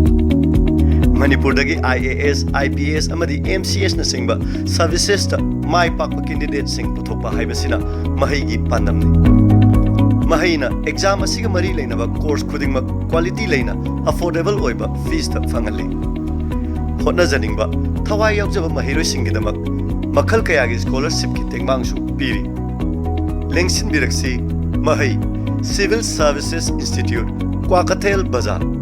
ꯃꯅꯤꯄꯨꯔꯗꯒꯤ IAS, IPS ꯑꯃꯗꯤ MCSꯅꯆꯤꯡꯕ ꯁꯔꯚꯤꯁꯦꯁꯇ ꯃꯥꯏ ꯄꯥꯛꯄ ꯀꯦꯟꯗꯤꯗꯦꯠꯁꯤꯡ ꯄꯨꯊꯣꯛꯄ ꯍꯥꯏꯕꯁꯤꯅ ꯃꯍꯩꯒꯤ ꯄꯥꯟꯗꯝꯅꯤ꯫ ꯃꯍꯩꯅ ꯑꯦꯛꯖꯥꯝ ꯑꯁꯤꯒ ꯃꯔꯤ ꯂꯩꯅꯕ ꯀꯣꯔꯁ ꯈꯨꯗꯤꯡꯃꯛ ꯀ꯭ꯋꯥꯂꯤꯇꯤ ꯂꯩꯅ, ꯑꯐꯣꯔꯗꯦꯕꯜ ꯑꯣꯏꯕ ꯐꯤꯁꯇ ꯐꯪꯍꯜꯂꯤ꯫ ꯍꯣꯠꯅꯖꯅꯤꯡꯕ, ꯊꯋꯥꯏ ꯌꯥꯎꯖꯕ ꯃꯍꯩꯔꯣꯏꯁꯤꯡꯒꯤꯗꯃꯛ ꯃꯈꯜ ꯀꯌꯥꯒꯤ ꯁ꯭ꯀꯣꯂꯔꯁꯤꯞꯀꯤ ꯇꯦꯡꯕꯥꯡꯁꯨ ꯄꯤꯔꯤ꯫ ꯂꯦꯡꯁꯤꯟꯕꯤꯔꯛꯁꯤ, ꯃꯍꯩ, Civil Services Institute, ꯀ꯭ꯋꯥꯀꯩꯊꯦꯜ ꯕꯖꯥꯔ꯫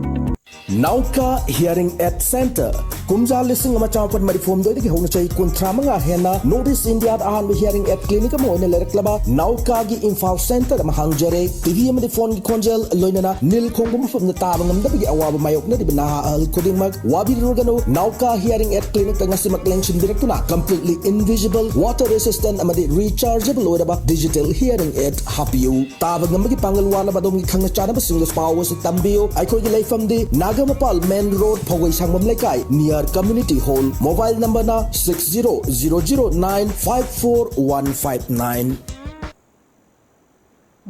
ꯅꯥꯎꯀꯥ ꯍꯤꯌꯔꯤꯡ ꯑꯦꯗ ꯁꯦꯟꯇꯔ꯫ ꯀꯨꯝꯖꯥ ꯂꯤꯁꯤꯡ ꯑꯃ ꯆꯥꯃꯥꯄꯟ ꯃꯔꯤꯐꯨ ꯍꯨꯝꯗꯣꯏꯗꯒꯤ ꯍꯧꯅ ꯆꯍꯤ ꯀꯨꯟꯊ꯭ꯔꯥ ꯃꯉꯥ ꯍꯦꯟꯅ ꯅꯣꯔꯠ ꯏꯁ ꯏꯟꯗꯤꯌꯥꯗ ꯑꯍꯥꯟꯕ ꯍꯤꯌꯔꯤꯡ ꯑꯦꯗ ꯀ꯭ꯂꯤꯅꯤꯛ ꯑꯃ ꯑꯣꯏꯅ ꯂꯩꯔꯛꯂꯕ ꯅꯥꯎꯀꯥꯒꯤ ꯏꯝꯐꯥꯜ ꯁꯦꯟꯇꯔ ꯑꯃ ꯍꯥꯡꯖꯔꯦ꯫ ꯇꯤꯚꯤ ꯑꯃꯗꯤ ꯐꯣꯟꯒꯤ ꯈꯣꯟꯖꯦꯜ, ꯂꯣꯏꯅꯅ ꯅꯤꯜ ꯈꯣꯡꯕ ꯃꯐꯝꯗ ꯇꯥꯕ ꯉꯝꯗꯕꯒꯤ ꯑꯋꯥꯕ ꯃꯥꯌꯣꯛꯅꯔꯤꯕ ꯅꯍꯥ ꯑꯍꯜ ꯈꯨꯗꯤꯡꯃꯛ ꯋꯥꯕꯤꯔꯨꯔꯒꯅꯨ꯫ ꯅꯥꯎꯀꯥ ꯍꯤꯌꯔꯤꯡ ꯑꯦꯗ ꯀ꯭ꯂꯤꯅꯤꯛꯇ ꯉꯁꯤꯃꯛ ꯂꯦꯡꯁꯤꯟꯕꯤꯔꯛꯇꯨꯅ completely invisible, water resistant ꯑꯃꯗꯤ rechargeable ꯑꯣꯏꯔꯕ digital hearing aid ꯍꯥꯞꯄꯤꯌꯨ꯫ ꯇꯥꯕ ꯉꯝꯕꯒꯤ ꯄꯥꯡꯒꯜ ꯋꯥꯠꯂꯕ ꯑꯗꯣꯝꯒꯤ ꯈꯪꯅ ꯆꯥꯟꯅꯕꯁꯤꯡꯗꯁꯨ ꯄꯥꯎ ꯑꯁꯤ ꯇꯝꯕꯤꯌꯨ꯫ ꯑꯩꯈꯣꯏꯒꯤ ꯂꯩꯐꯝꯗꯤ ꯅꯥꯒꯥꯃꯄꯥꯜ ꯃꯦꯟ ꯔꯣꯗ, ꯐꯧꯒꯩ ꯁꯪꯕꯝ ꯂꯩꯀꯥꯏ, near community hall꯫ ꯃꯣꯕꯥꯏꯜ ꯅꯝꯕꯔꯅ six zero zero zero nine five four one five nine꯫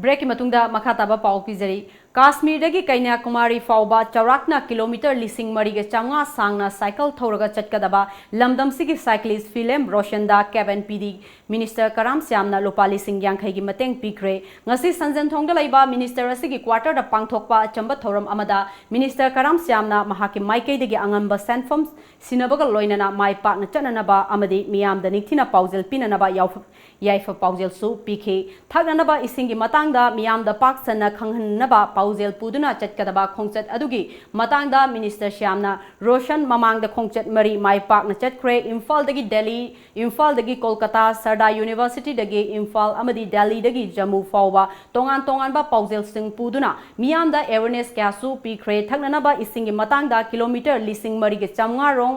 ꯕ꯭ꯔꯦꯛꯀꯤ ꯃꯇꯨꯡꯗ ꯃꯈꯥ ꯇꯥꯕ ꯄꯥꯎ ꯄꯤꯖꯔꯤ꯫ ꯀꯥꯁꯃꯤꯔꯗꯒꯤ ꯀꯩꯅ꯭ꯌꯥꯀꯨꯃꯥꯔꯤ ꯐꯥꯎꯕ ꯆꯥꯎꯔꯥꯛꯅ ꯀꯤꯂꯣꯃꯤꯇꯔ ꯂꯤꯁꯤꯡ ꯃꯔꯤꯒ ꯆꯥꯝꯃꯉꯥ ꯁꯥꯡꯅ ꯁꯥꯏꯀꯜ ꯊꯧꯔꯒ ꯆꯠꯀꯗꯕ ꯂꯝꯗꯝꯁꯤꯒꯤ ꯁꯥꯏꯀ꯭ꯂꯤꯁ ꯐꯤꯂꯦꯝ ꯔꯣꯁꯟꯗ ꯀꯦꯕꯟ ꯄꯤꯗꯤ ꯃꯤꯅꯤꯁꯇꯔ ꯀꯔꯥꯝ ꯁ꯭ꯌꯥꯝꯅ ꯂꯨꯄꯥ ꯂꯤꯁꯤꯡ ꯌꯥꯡꯈꯩꯒꯤ ꯃꯇꯦꯡ ꯄꯤꯈ꯭ꯔꯦ꯫ ꯉꯁꯤ ꯁꯟꯖꯦꯟꯊꯣꯡꯗ ꯂꯩꯕ ꯃꯤꯅꯤꯁꯇꯔ ꯑꯁꯤꯒꯤ ꯀ꯭ꯋꯥꯇꯔꯗ ꯄꯥꯡꯊꯣꯛꯄ ꯑꯆꯝꯕ ꯊꯧꯔꯝ ꯑꯃꯗ ꯃꯤꯅꯤꯁꯇꯔ ꯀꯔꯥꯝ ꯁ꯭ꯌꯥꯝꯅ ꯃꯍꯥꯛꯀꯤ ꯃꯥꯏꯀꯩꯗꯒꯤ ꯑꯉꯝꯕ ꯁꯦꯟꯐꯝ ꯁꯤꯟꯅꯕꯒ ꯂꯣꯏꯅꯅ ꯃꯥꯏ ꯄꯥꯛꯅ ꯆꯠꯅꯅꯕ ꯑꯃꯗꯤ ꯃꯤꯌꯥꯝꯗ ꯅꯤꯡꯊꯤꯅ ꯄꯥꯎꯖꯦꯜ ꯄꯤꯅꯅꯕ ꯌꯥꯎꯐ-, ꯌꯥꯏꯐ ꯄꯥꯎꯖꯦꯜꯁꯨ ꯄꯤꯈꯤ꯫ ꯊꯛꯅꯅꯕ ꯏꯁꯤꯡꯒꯤ ꯃꯇꯥꯡꯗ ꯃꯤꯌꯥꯝꯗ ꯄꯥꯛ ꯁꯟꯅ ꯈꯪꯍꯟꯅꯕ ꯄꯥꯎꯖꯦꯜ ꯄꯨꯗꯨꯅ ꯆꯠꯀꯗꯕ ꯈꯣꯡꯆꯠ ꯑꯗꯨꯒꯤ ꯃꯇꯥꯡꯗ ꯃꯤꯅꯤꯁꯇꯔ ꯁ꯭ꯌꯥꯝꯅ ꯔꯣꯁꯟ ꯃꯃꯥꯡꯗ ꯈꯣꯡꯆꯠ ꯃꯔꯤ ꯃꯥꯏ ꯄꯥꯛꯅ ꯆꯠꯈ꯭ꯔꯦ꯫ ꯏꯝꯐꯥꯜꯗꯒꯤ ꯗꯦꯜꯂꯤ, ꯏꯝꯐꯥꯜꯗꯒꯤ ꯀꯣꯜꯀꯇꯥ, ꯁꯔꯗꯥ ꯌꯨꯅꯤꯚꯔꯁꯤꯇꯤꯗꯒꯤ ꯏꯝꯐꯥꯜ ꯑꯃꯗꯤ ꯗꯦꯜꯂꯤꯗꯒꯤ ꯖꯝꯃꯨ ꯐꯥꯎꯕ ꯇꯣꯉꯥꯟ ꯇꯣꯉꯥꯟꯕ ꯄꯥꯎꯖꯦꯜꯁꯤꯡ ꯄꯨꯗꯨꯅ ꯃꯤꯌꯥꯝꯗ ꯑꯦꯋꯦꯔꯅꯦꯁ ꯀꯌꯥꯁꯨ ꯄꯤꯈ꯭ꯔꯦ꯫ ꯊꯛꯅꯅꯕ ꯏꯁꯤꯡꯒꯤ ꯃꯇꯥꯡꯗ ꯀꯤꯂꯣꯃꯤꯇꯔ ꯂꯤꯁꯤꯡ ꯃꯔꯤꯒ ꯆꯥꯝꯃꯉꯥ ꯔꯣꯝ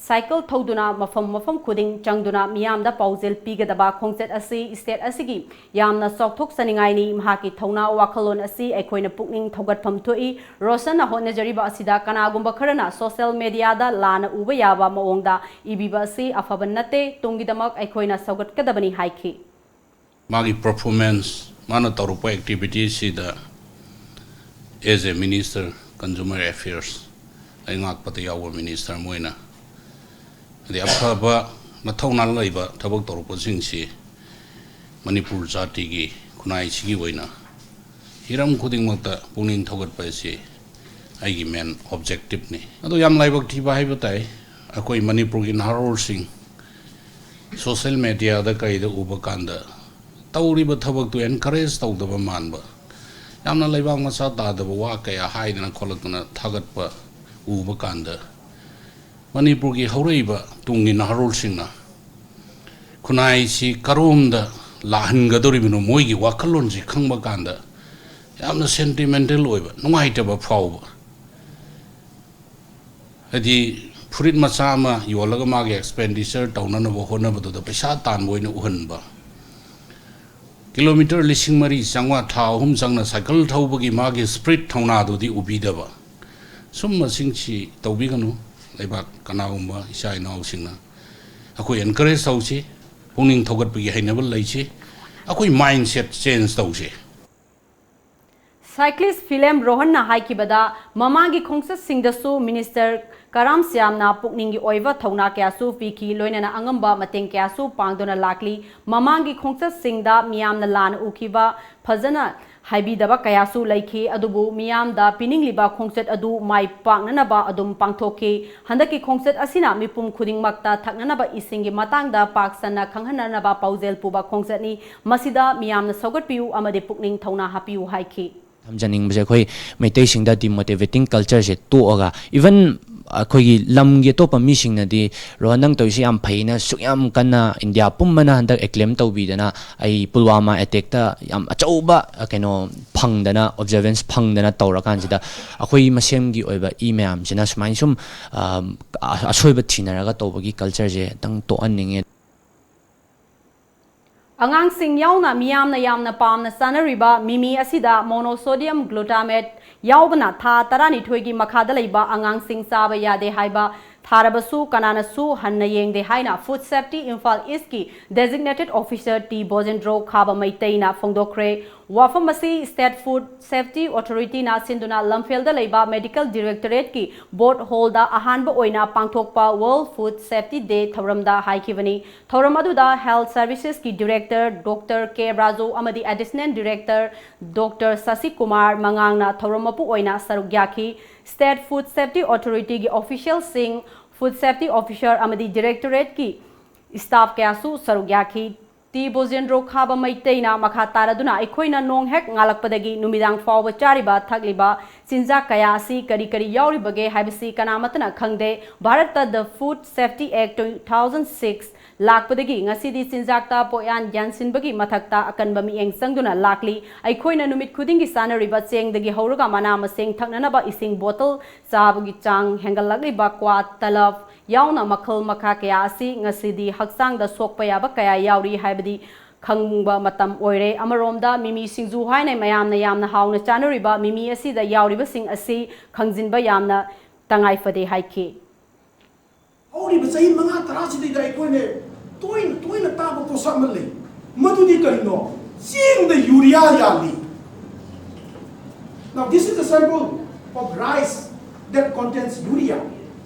ꯁꯥꯏꯀꯜ ꯊꯧꯗꯨꯅ ꯃꯐꯝ ꯃꯐꯝ ꯈꯨꯗꯤꯡ ꯆꯪꯗꯨꯅ ꯃꯤꯌꯥꯝꯗ ꯄꯥꯎꯖꯦꯜ ꯄꯤꯒꯗꯕ ꯈꯣꯡꯆꯠ ꯑꯁꯤ ꯁ꯭ꯇꯦꯠ ꯑꯁꯤꯒꯤ ꯌꯥꯝꯅ ꯆꯥꯎꯊꯣꯛꯆꯅꯤꯡꯉꯥꯏꯅꯤ꯫ ꯃꯍꯥꯛꯀꯤ ꯊꯧꯅꯥ ꯋꯥꯈꯜꯂꯣꯟ ꯑꯁꯤ ꯑꯩꯈꯣꯏꯅ ꯄꯨꯛꯅꯤꯡ ꯊꯧꯒꯠꯐꯝ ꯊꯣꯛꯏ꯫ ꯔꯣꯁꯟꯅ ꯍꯣꯠꯅꯖꯔꯤꯕ ꯑꯁꯤꯗ ꯀꯅꯥꯒꯨꯝꯕ ꯈꯔꯅ ꯁꯣꯁꯤꯌꯦꯜ ꯃꯦꯗꯤꯌꯥꯗ ꯂꯥꯟꯅ ꯎꯕ ꯌꯥꯕ ꯃꯑꯣꯡꯗ ꯏꯕꯤꯕ ꯑꯁꯤ ꯑꯐꯕ ꯅꯠꯇꯦ꯫ ꯇꯨꯡꯒꯤꯗꯃꯛ ꯑꯩꯈꯣꯏꯅ ꯁꯧꯒꯠꯀꯗꯕꯅꯤ ꯍꯥꯏꯈꯤ꯫ ꯃꯥꯒꯤ ꯄꯔꯐꯣꯔꯃꯦꯟꯁ, ꯃꯥꯅ ꯇꯧꯔꯛꯄ ꯑꯦꯛꯇꯤꯚꯤꯇꯤꯁꯁꯤꯗ as a minister, consumer affairs, ꯂꯩꯉꯥꯛꯄꯗ ꯌꯥꯎꯕ ꯃꯤꯅꯤꯁꯇꯔ ꯑꯃ ꯑꯣꯏꯅ, ꯍꯥꯏꯗꯤ ꯑꯐꯕ ꯃꯊꯧꯅꯥ ꯂꯩꯕ ꯊꯕꯛ ꯇꯧꯔꯛꯄꯁꯤꯡꯁꯤ ꯃꯅꯤꯄꯨꯔ ꯖꯥꯇꯤꯒꯤ ꯈꯨꯟꯅꯥꯏꯁꯤꯒꯤ ꯑꯣꯏꯅ ꯍꯤꯔꯝ ꯈꯨꯗꯤꯡꯃꯛꯇ ꯄꯨꯛꯅꯤꯡ ꯊꯧꯒꯠꯄ ꯑꯁꯤ ꯑꯩꯒꯤ ꯃꯦꯟ ꯑꯣꯕꯖꯦꯛꯇꯤꯞꯅꯤ꯫ ꯑꯗꯣ ꯌꯥꯝ ꯂꯥꯏꯕꯛ ꯊꯤꯕ ꯍꯥꯏꯕ ꯇꯥꯏ, ꯑꯩꯈꯣꯏ ꯃꯅꯤꯄꯨꯔꯒꯤ ꯅꯍꯥꯔꯣꯜꯁꯤꯡ ꯁꯣꯁꯤꯌꯦꯜ ꯃꯦꯗꯤꯌꯥꯗ ꯀꯩꯗ ꯎꯕ ꯀꯥꯟꯗ ꯇꯧꯔꯤꯕ ꯊꯕꯛꯇꯨ ꯑꯦꯟꯀꯔꯦꯖ ꯇꯧꯗꯕ ꯃꯥꯟꯕ, ꯌꯥꯝꯅ ꯂꯩꯕꯥꯛ ꯃꯆꯥ ꯇꯥꯗꯕ ꯋꯥ ꯀꯌꯥ ꯍꯥꯏꯗꯅ ꯈꯣꯠꯂꯛꯇꯅ ꯊꯥꯒꯠꯄ ꯎꯕ ꯀꯥꯟꯗ ꯃꯅꯤꯄꯨꯔꯒꯤ ꯍꯧꯔꯛꯏꯕ ꯇꯨꯡꯒꯤ ꯅꯍꯥꯔꯣꯜꯁꯤꯡꯅ ꯈꯨꯟꯅꯥꯏꯁꯤ ꯀꯔꯣꯝꯗ ꯂꯥꯛꯍꯟꯒꯗꯧꯔꯤꯕꯅꯣ, ꯃꯣꯏꯒꯤ ꯋꯥꯈꯜꯂꯣꯟꯁꯤ ꯈꯪꯕ ꯀꯥꯟꯗ ꯌꯥꯝꯅ ꯁꯦꯟꯇꯤꯃꯦꯟꯇꯦꯜ ꯑꯣꯏꯕ, ꯅꯨꯡꯉꯥꯏꯇꯕ ꯐꯥꯎꯕ꯫ ꯍꯥꯏꯗꯤ ꯐꯨꯔꯤꯠ ꯃꯆꯥ ꯑꯃ ꯌꯣꯜꯂꯒ ꯃꯥꯒꯤ ꯑꯦꯛꯁꯄꯦꯟꯗꯤꯆꯔ ꯇꯧꯅꯅꯕ ꯍꯣꯠꯅꯕꯗꯨꯗ ꯄꯩꯁꯥ ꯇꯥꯟꯕ ꯑꯣꯏꯅ ꯎꯍꯟꯕ, ꯀꯤꯂꯣꯃꯤꯇꯔ ꯂꯤꯁꯤꯡ ꯃꯔꯤ ꯆꯥꯝꯃꯉꯥ ꯊꯥ ꯑꯍꯨꯝ ꯆꯪꯅ ꯁꯥꯏꯀꯜ ꯊꯧꯕꯒꯤ ꯃꯥꯒꯤ ꯁ꯭ꯄ꯭ꯔꯤꯠ ꯊꯧꯅꯥꯗꯨꯗꯤ ꯎꯕꯤꯗꯕ, ꯁꯨꯝꯕꯁꯤꯡꯁꯤ ꯇꯧꯕꯤꯒꯅꯨ꯫ ꯂꯩꯕꯥꯛ ꯀꯅꯥꯒꯨꯝꯕ ꯏꯆꯥ ꯏꯅꯥꯎꯁꯤꯡꯅ ꯑꯩꯈꯣꯏ ꯑꯦꯟꯀꯔꯦꯖ ꯇꯧꯁꯤ, ꯄꯨꯛꯅꯤꯡ ꯊꯧꯒꯠꯄꯒꯤ ꯍꯩꯅꯕ ꯂꯩꯁꯤ, ꯑꯩꯈꯣꯏ ꯃꯥꯏꯟꯁꯦꯠ ꯆꯦꯟꯖ ꯇꯧꯁꯤ꯫ Cyclist ꯐꯤꯂꯦꯝ ꯔꯣꯍꯟꯅ ꯍꯥꯏꯈꯤꯕꯗ, ꯃꯃꯥꯡꯒꯤ ꯈꯣꯡꯆꯠꯁꯤꯡꯗꯁꯨ ꯃꯤꯅꯤꯁꯇꯔ ꯀꯔꯥꯝ ꯁ꯭ꯌꯥꯝꯅ ꯄꯨꯛꯅꯤꯡꯒꯤ ꯑꯣꯏꯕ ꯊꯧꯅꯥ ꯀꯌꯥꯁꯨ ꯄꯤꯈꯤ, ꯂꯣꯏꯅꯅ ꯑꯉꯝꯕ ꯃꯇꯦꯡ ꯀꯌꯥꯁꯨ ꯄꯥꯡꯗꯨꯅ ꯂꯥꯛꯂꯤ꯫ ꯃꯃꯥꯡꯒꯤ ꯈꯣꯡꯆꯠꯁꯤꯡꯗ ꯃꯤꯌꯥꯝꯅ ꯂꯥꯟꯅ ꯎꯈꯤꯕ, ꯐꯖꯅ ꯍꯥꯏꯕꯤꯗꯕ ꯀꯌꯥꯁꯨ ꯂꯩꯈꯤ, ꯑꯗꯨꯕꯨ ꯃꯤꯌꯥꯝꯗ ꯄꯤꯅꯤꯡꯂꯤꯕ ꯈꯣꯡꯆꯠ ꯑꯗꯨ ꯃꯥꯏ ꯄꯥꯛꯅꯅꯕ ꯑꯗꯨꯝ ꯄꯥꯡꯊꯣꯛꯈꯤ꯫ ꯍꯟꯗꯛꯀꯤ ꯈꯣꯡꯆꯠ ꯑꯁꯤꯅ ꯃꯤꯄꯨꯝ ꯈꯨꯗꯤꯡꯃꯛꯇ ꯊꯛꯅꯅꯕ ꯏꯁꯤꯡꯒꯤ ꯃꯇꯥꯡꯗ ꯄꯥꯛ ꯁꯟꯅ ꯈꯪꯍꯟꯅꯅꯕ ꯄꯥꯎꯖꯦꯜ ꯄꯨꯕ ꯈꯣꯡꯆꯠꯅꯤ꯫ ꯃꯁꯤꯗ ꯃꯤꯌꯥꯝꯅ ꯁꯧꯒꯠꯄꯤꯌꯨ ꯑꯃꯗꯤ ꯄꯨꯛꯅꯤꯡ ꯊꯧꯅꯥ ꯍꯥꯞꯄꯤꯌꯨ ꯍꯥꯏꯈꯤ꯫ ꯊꯝꯖꯅꯤꯡꯕꯁꯦ, ꯑꯩꯈꯣꯏ ꯃꯩꯇꯩꯁꯤꯡꯗ demotivating culture ꯁꯦ ꯇꯣꯛꯑꯒ, even ꯑꯩꯈꯣꯏꯒꯤ ꯂꯝꯒꯤ ꯑꯇꯣꯞꯄ ꯃꯤꯁꯤꯡꯅꯗꯤ, "ꯔꯣꯍꯟ, ꯅꯪ ꯇꯧꯔꯤꯁꯤ ꯌꯥꯝ ꯐꯩꯅ, ꯁꯨꯛ ꯌꯥꯝ ꯀꯟꯅ ꯏꯟꯗꯤꯌꯥ ꯄꯨꯝꯕꯅ ꯍꯟꯗꯛ acclaim ꯇꯧꯕꯤꯗꯅ, ꯑꯩ ꯄꯨꯜꯋꯥꯃꯥ attack ꯇ ꯌꯥꯝ ꯑꯆꯧꯕ, ꯑ, ꯀꯩꯅꯣ ꯐꯪꯗꯅ, observance ꯐꯪꯗꯅ ꯇꯧꯔꯀꯥꯟꯁꯤꯗ, ꯑꯩꯈꯣꯏ ꯃꯁꯦꯝꯒꯤ ꯑꯣꯏꯕ ꯏ ꯃꯌꯥꯝꯁꯤꯅ ꯁꯨꯃꯥꯏꯅ ꯁꯨꯝ, ꯑ, ꯑ-, ꯑꯁꯣꯏꯕ ꯊꯤꯅꯔꯒ ꯇꯧꯕꯒꯤ culture ꯁꯦ ꯑꯝꯇꯪ ꯇꯣꯛꯍꯟꯅꯤꯡꯉꯦ"꯫ ꯑꯉꯥꯡꯁꯤꯡ ꯌꯥꯎꯅ ꯃꯤꯌꯥꯝꯅ ꯌꯥꯝꯅ ꯄꯥꯝꯅ ꯆꯥꯅꯔꯤꯕ ꯃꯤꯃꯤ ꯑꯁꯤꯗ monosodium glutamate ꯌꯥꯎꯕꯅ ꯊꯥ ꯇꯔꯥꯅꯤꯊꯣꯏꯒꯤ ꯃꯈꯥꯗ ꯂꯩꯕ ꯑꯉꯥꯡꯁꯤꯡ ꯆꯥꯕ ꯌꯥꯗꯦ ꯍꯥꯏꯕ ꯊꯥꯔꯕꯁꯨ, ꯀꯅꯥꯅꯁꯨ ꯍꯟꯅ ꯌꯦꯡꯗꯦ ꯍꯥꯏꯅ Food Safety Imphal East ꯀꯤ designated officer ꯇꯤ ꯕꯣꯖꯦꯟꯗ꯭ꯔꯣ ꯈꯥꯕ ꯃꯩꯇꯩꯅ ꯐꯣꯡꯗꯣꯛꯈ꯭ꯔꯦ꯫ ꯋꯥꯐꯝ ꯑꯁꯤ State Food Safety Authority ꯅ ꯁꯤꯟꯗꯨꯅ ꯂꯝꯐꯦꯜꯗ ꯂꯩꯕ Medical Directorate ꯀꯤ board hall ꯗ ꯑꯍꯥꯟꯕ ꯑꯣꯏꯅ ꯄꯥꯡꯊꯣꯛꯄ World Food Safety Day ꯊꯧꯔꯝꯗ ꯍꯥꯏꯈꯤꯕꯅꯤ꯫ ꯊꯧꯔꯝ ꯑꯗꯨꯗ Health Services ꯀꯤ Director Doctor ꯀꯦ ꯔꯥꯖꯨ ꯑꯃꯗꯤ Additional Director Doctor ꯁꯁꯤ ꯀꯨꯃꯥꯔ ꯃꯉꯥꯡꯅ ꯊꯧꯔꯝ ꯃꯄꯨ ꯑꯣꯏꯅ ꯁꯔꯨꯛ ꯌꯥꯈꯤ꯫ State Food Safety Authority ꯒꯤ official ꯁꯤꯡ, Food Safety Officer ꯑꯃꯗꯤ Directorate ꯀꯤ staff ꯀꯌꯥꯁꯨ ꯁꯔꯨꯛ ꯌꯥꯈꯤ꯫ ꯇꯤ ꯕꯣꯖꯦꯟꯗ꯭ꯔꯣ ꯈꯥꯕ ꯃꯩꯇꯩꯅ ꯃꯈꯥ ꯇꯥꯔꯗꯨꯅ, "ꯑꯩꯈꯣꯏꯅ ꯅꯣꯡ ꯍꯦꯛ ꯉꯥꯜꯂꯛꯄꯗꯒꯤ ꯅꯨꯃꯤꯗꯥꯡ ꯐꯥꯎꯕ ꯆꯥꯔꯤꯕ ꯊꯛꯂꯤꯕ ꯆꯤꯟꯖꯥꯛ ꯀꯌꯥ ꯑꯁꯤ ꯀꯔꯤ ꯀꯔꯤ ꯌꯥꯎꯔꯤꯕꯒꯦ ꯍꯥꯏꯕꯁꯤ ꯀꯅꯥꯃꯠꯇꯅ ꯈꯪꯗꯦ꯫ ꯚꯥꯔꯠꯇ the Food Safety Act two thousand six ꯂꯥꯛꯄꯗꯒꯤ ꯉꯁꯤꯗꯤ ꯆꯤꯟꯖꯥꯛꯇ ꯄꯣꯠꯌꯥꯟ ꯌꯥꯟꯁꯤꯟꯕꯒꯤ ꯃꯊꯛꯇ ꯑꯀꯟꯕ ꯃꯤꯠꯌꯦꯡ ꯆꯪꯗꯨꯅ ꯂꯥꯛꯂꯤ꯫ ꯑꯩꯈꯣꯏꯅ ꯅꯨꯃꯤꯠ ꯈꯨꯗꯤꯡꯒꯤ ꯆꯥꯅꯔꯤꯕ ꯆꯦꯡꯗꯒꯤ ꯍꯧꯔꯒ ꯃꯅꯥ ꯃꯁꯤꯡ, ꯊꯛꯅꯅꯕ ꯏꯁꯤꯡ ꯕꯣꯇꯜ, ꯆꯥꯕꯒꯤ ꯆꯥꯡ ꯍꯦꯟꯒꯠꯂꯛꯂꯤꯕ ꯀ꯭ꯋꯥ, ꯇꯂꯕ ꯌꯥꯎꯅ ꯃꯈꯜ ꯃꯈꯥ ꯀꯌꯥ ꯑꯁꯤ ꯉꯁꯤꯗꯤ ꯍꯛꯆꯥꯡꯗ ꯁꯣꯛꯄ ꯌꯥꯕ ꯀꯌꯥ ꯌꯥꯎꯔꯤ ꯍꯥꯏꯕꯗꯤ ꯈꯪꯕ ꯃꯇꯝ ꯑꯣꯏꯔꯦ꯫ ꯑꯃꯔꯣꯝꯗ ꯃꯤꯃꯤ ꯁꯤꯡꯖꯨ ꯍꯥꯏꯅ ꯃꯌꯥꯝꯅ ꯌꯥꯝꯅ ꯍꯥꯎꯅ ꯆꯥꯅꯔꯤꯕ ꯃꯤꯃꯤ ꯑꯁꯤꯗ ꯌꯥꯎꯔꯤꯕꯁꯤꯡ ꯑꯁꯤ ꯈꯪꯖꯤꯟꯕ ꯌꯥꯝꯅ ꯇꯉꯥꯏ ꯐꯗꯦ" ꯍꯥꯏꯈꯤ꯫ ꯍꯧꯔꯤꯕ ꯆꯍꯤ ꯃꯉꯥ ꯇꯔꯥꯁꯤꯗꯩꯗ ꯑꯩꯈꯣꯏꯅ ꯇꯣꯏꯅ ꯇꯣꯏꯅ ꯇꯥꯕ ꯄꯣꯠꯁꯛ ꯑꯃ ꯂꯩ꯫ ꯃꯗꯨꯗꯤ ꯀꯔꯤꯅꯣ? ꯆꯦꯡꯗ urea ꯌꯥꯜꯂꯤ꯫ Now, this is a sample of rice that contains urea.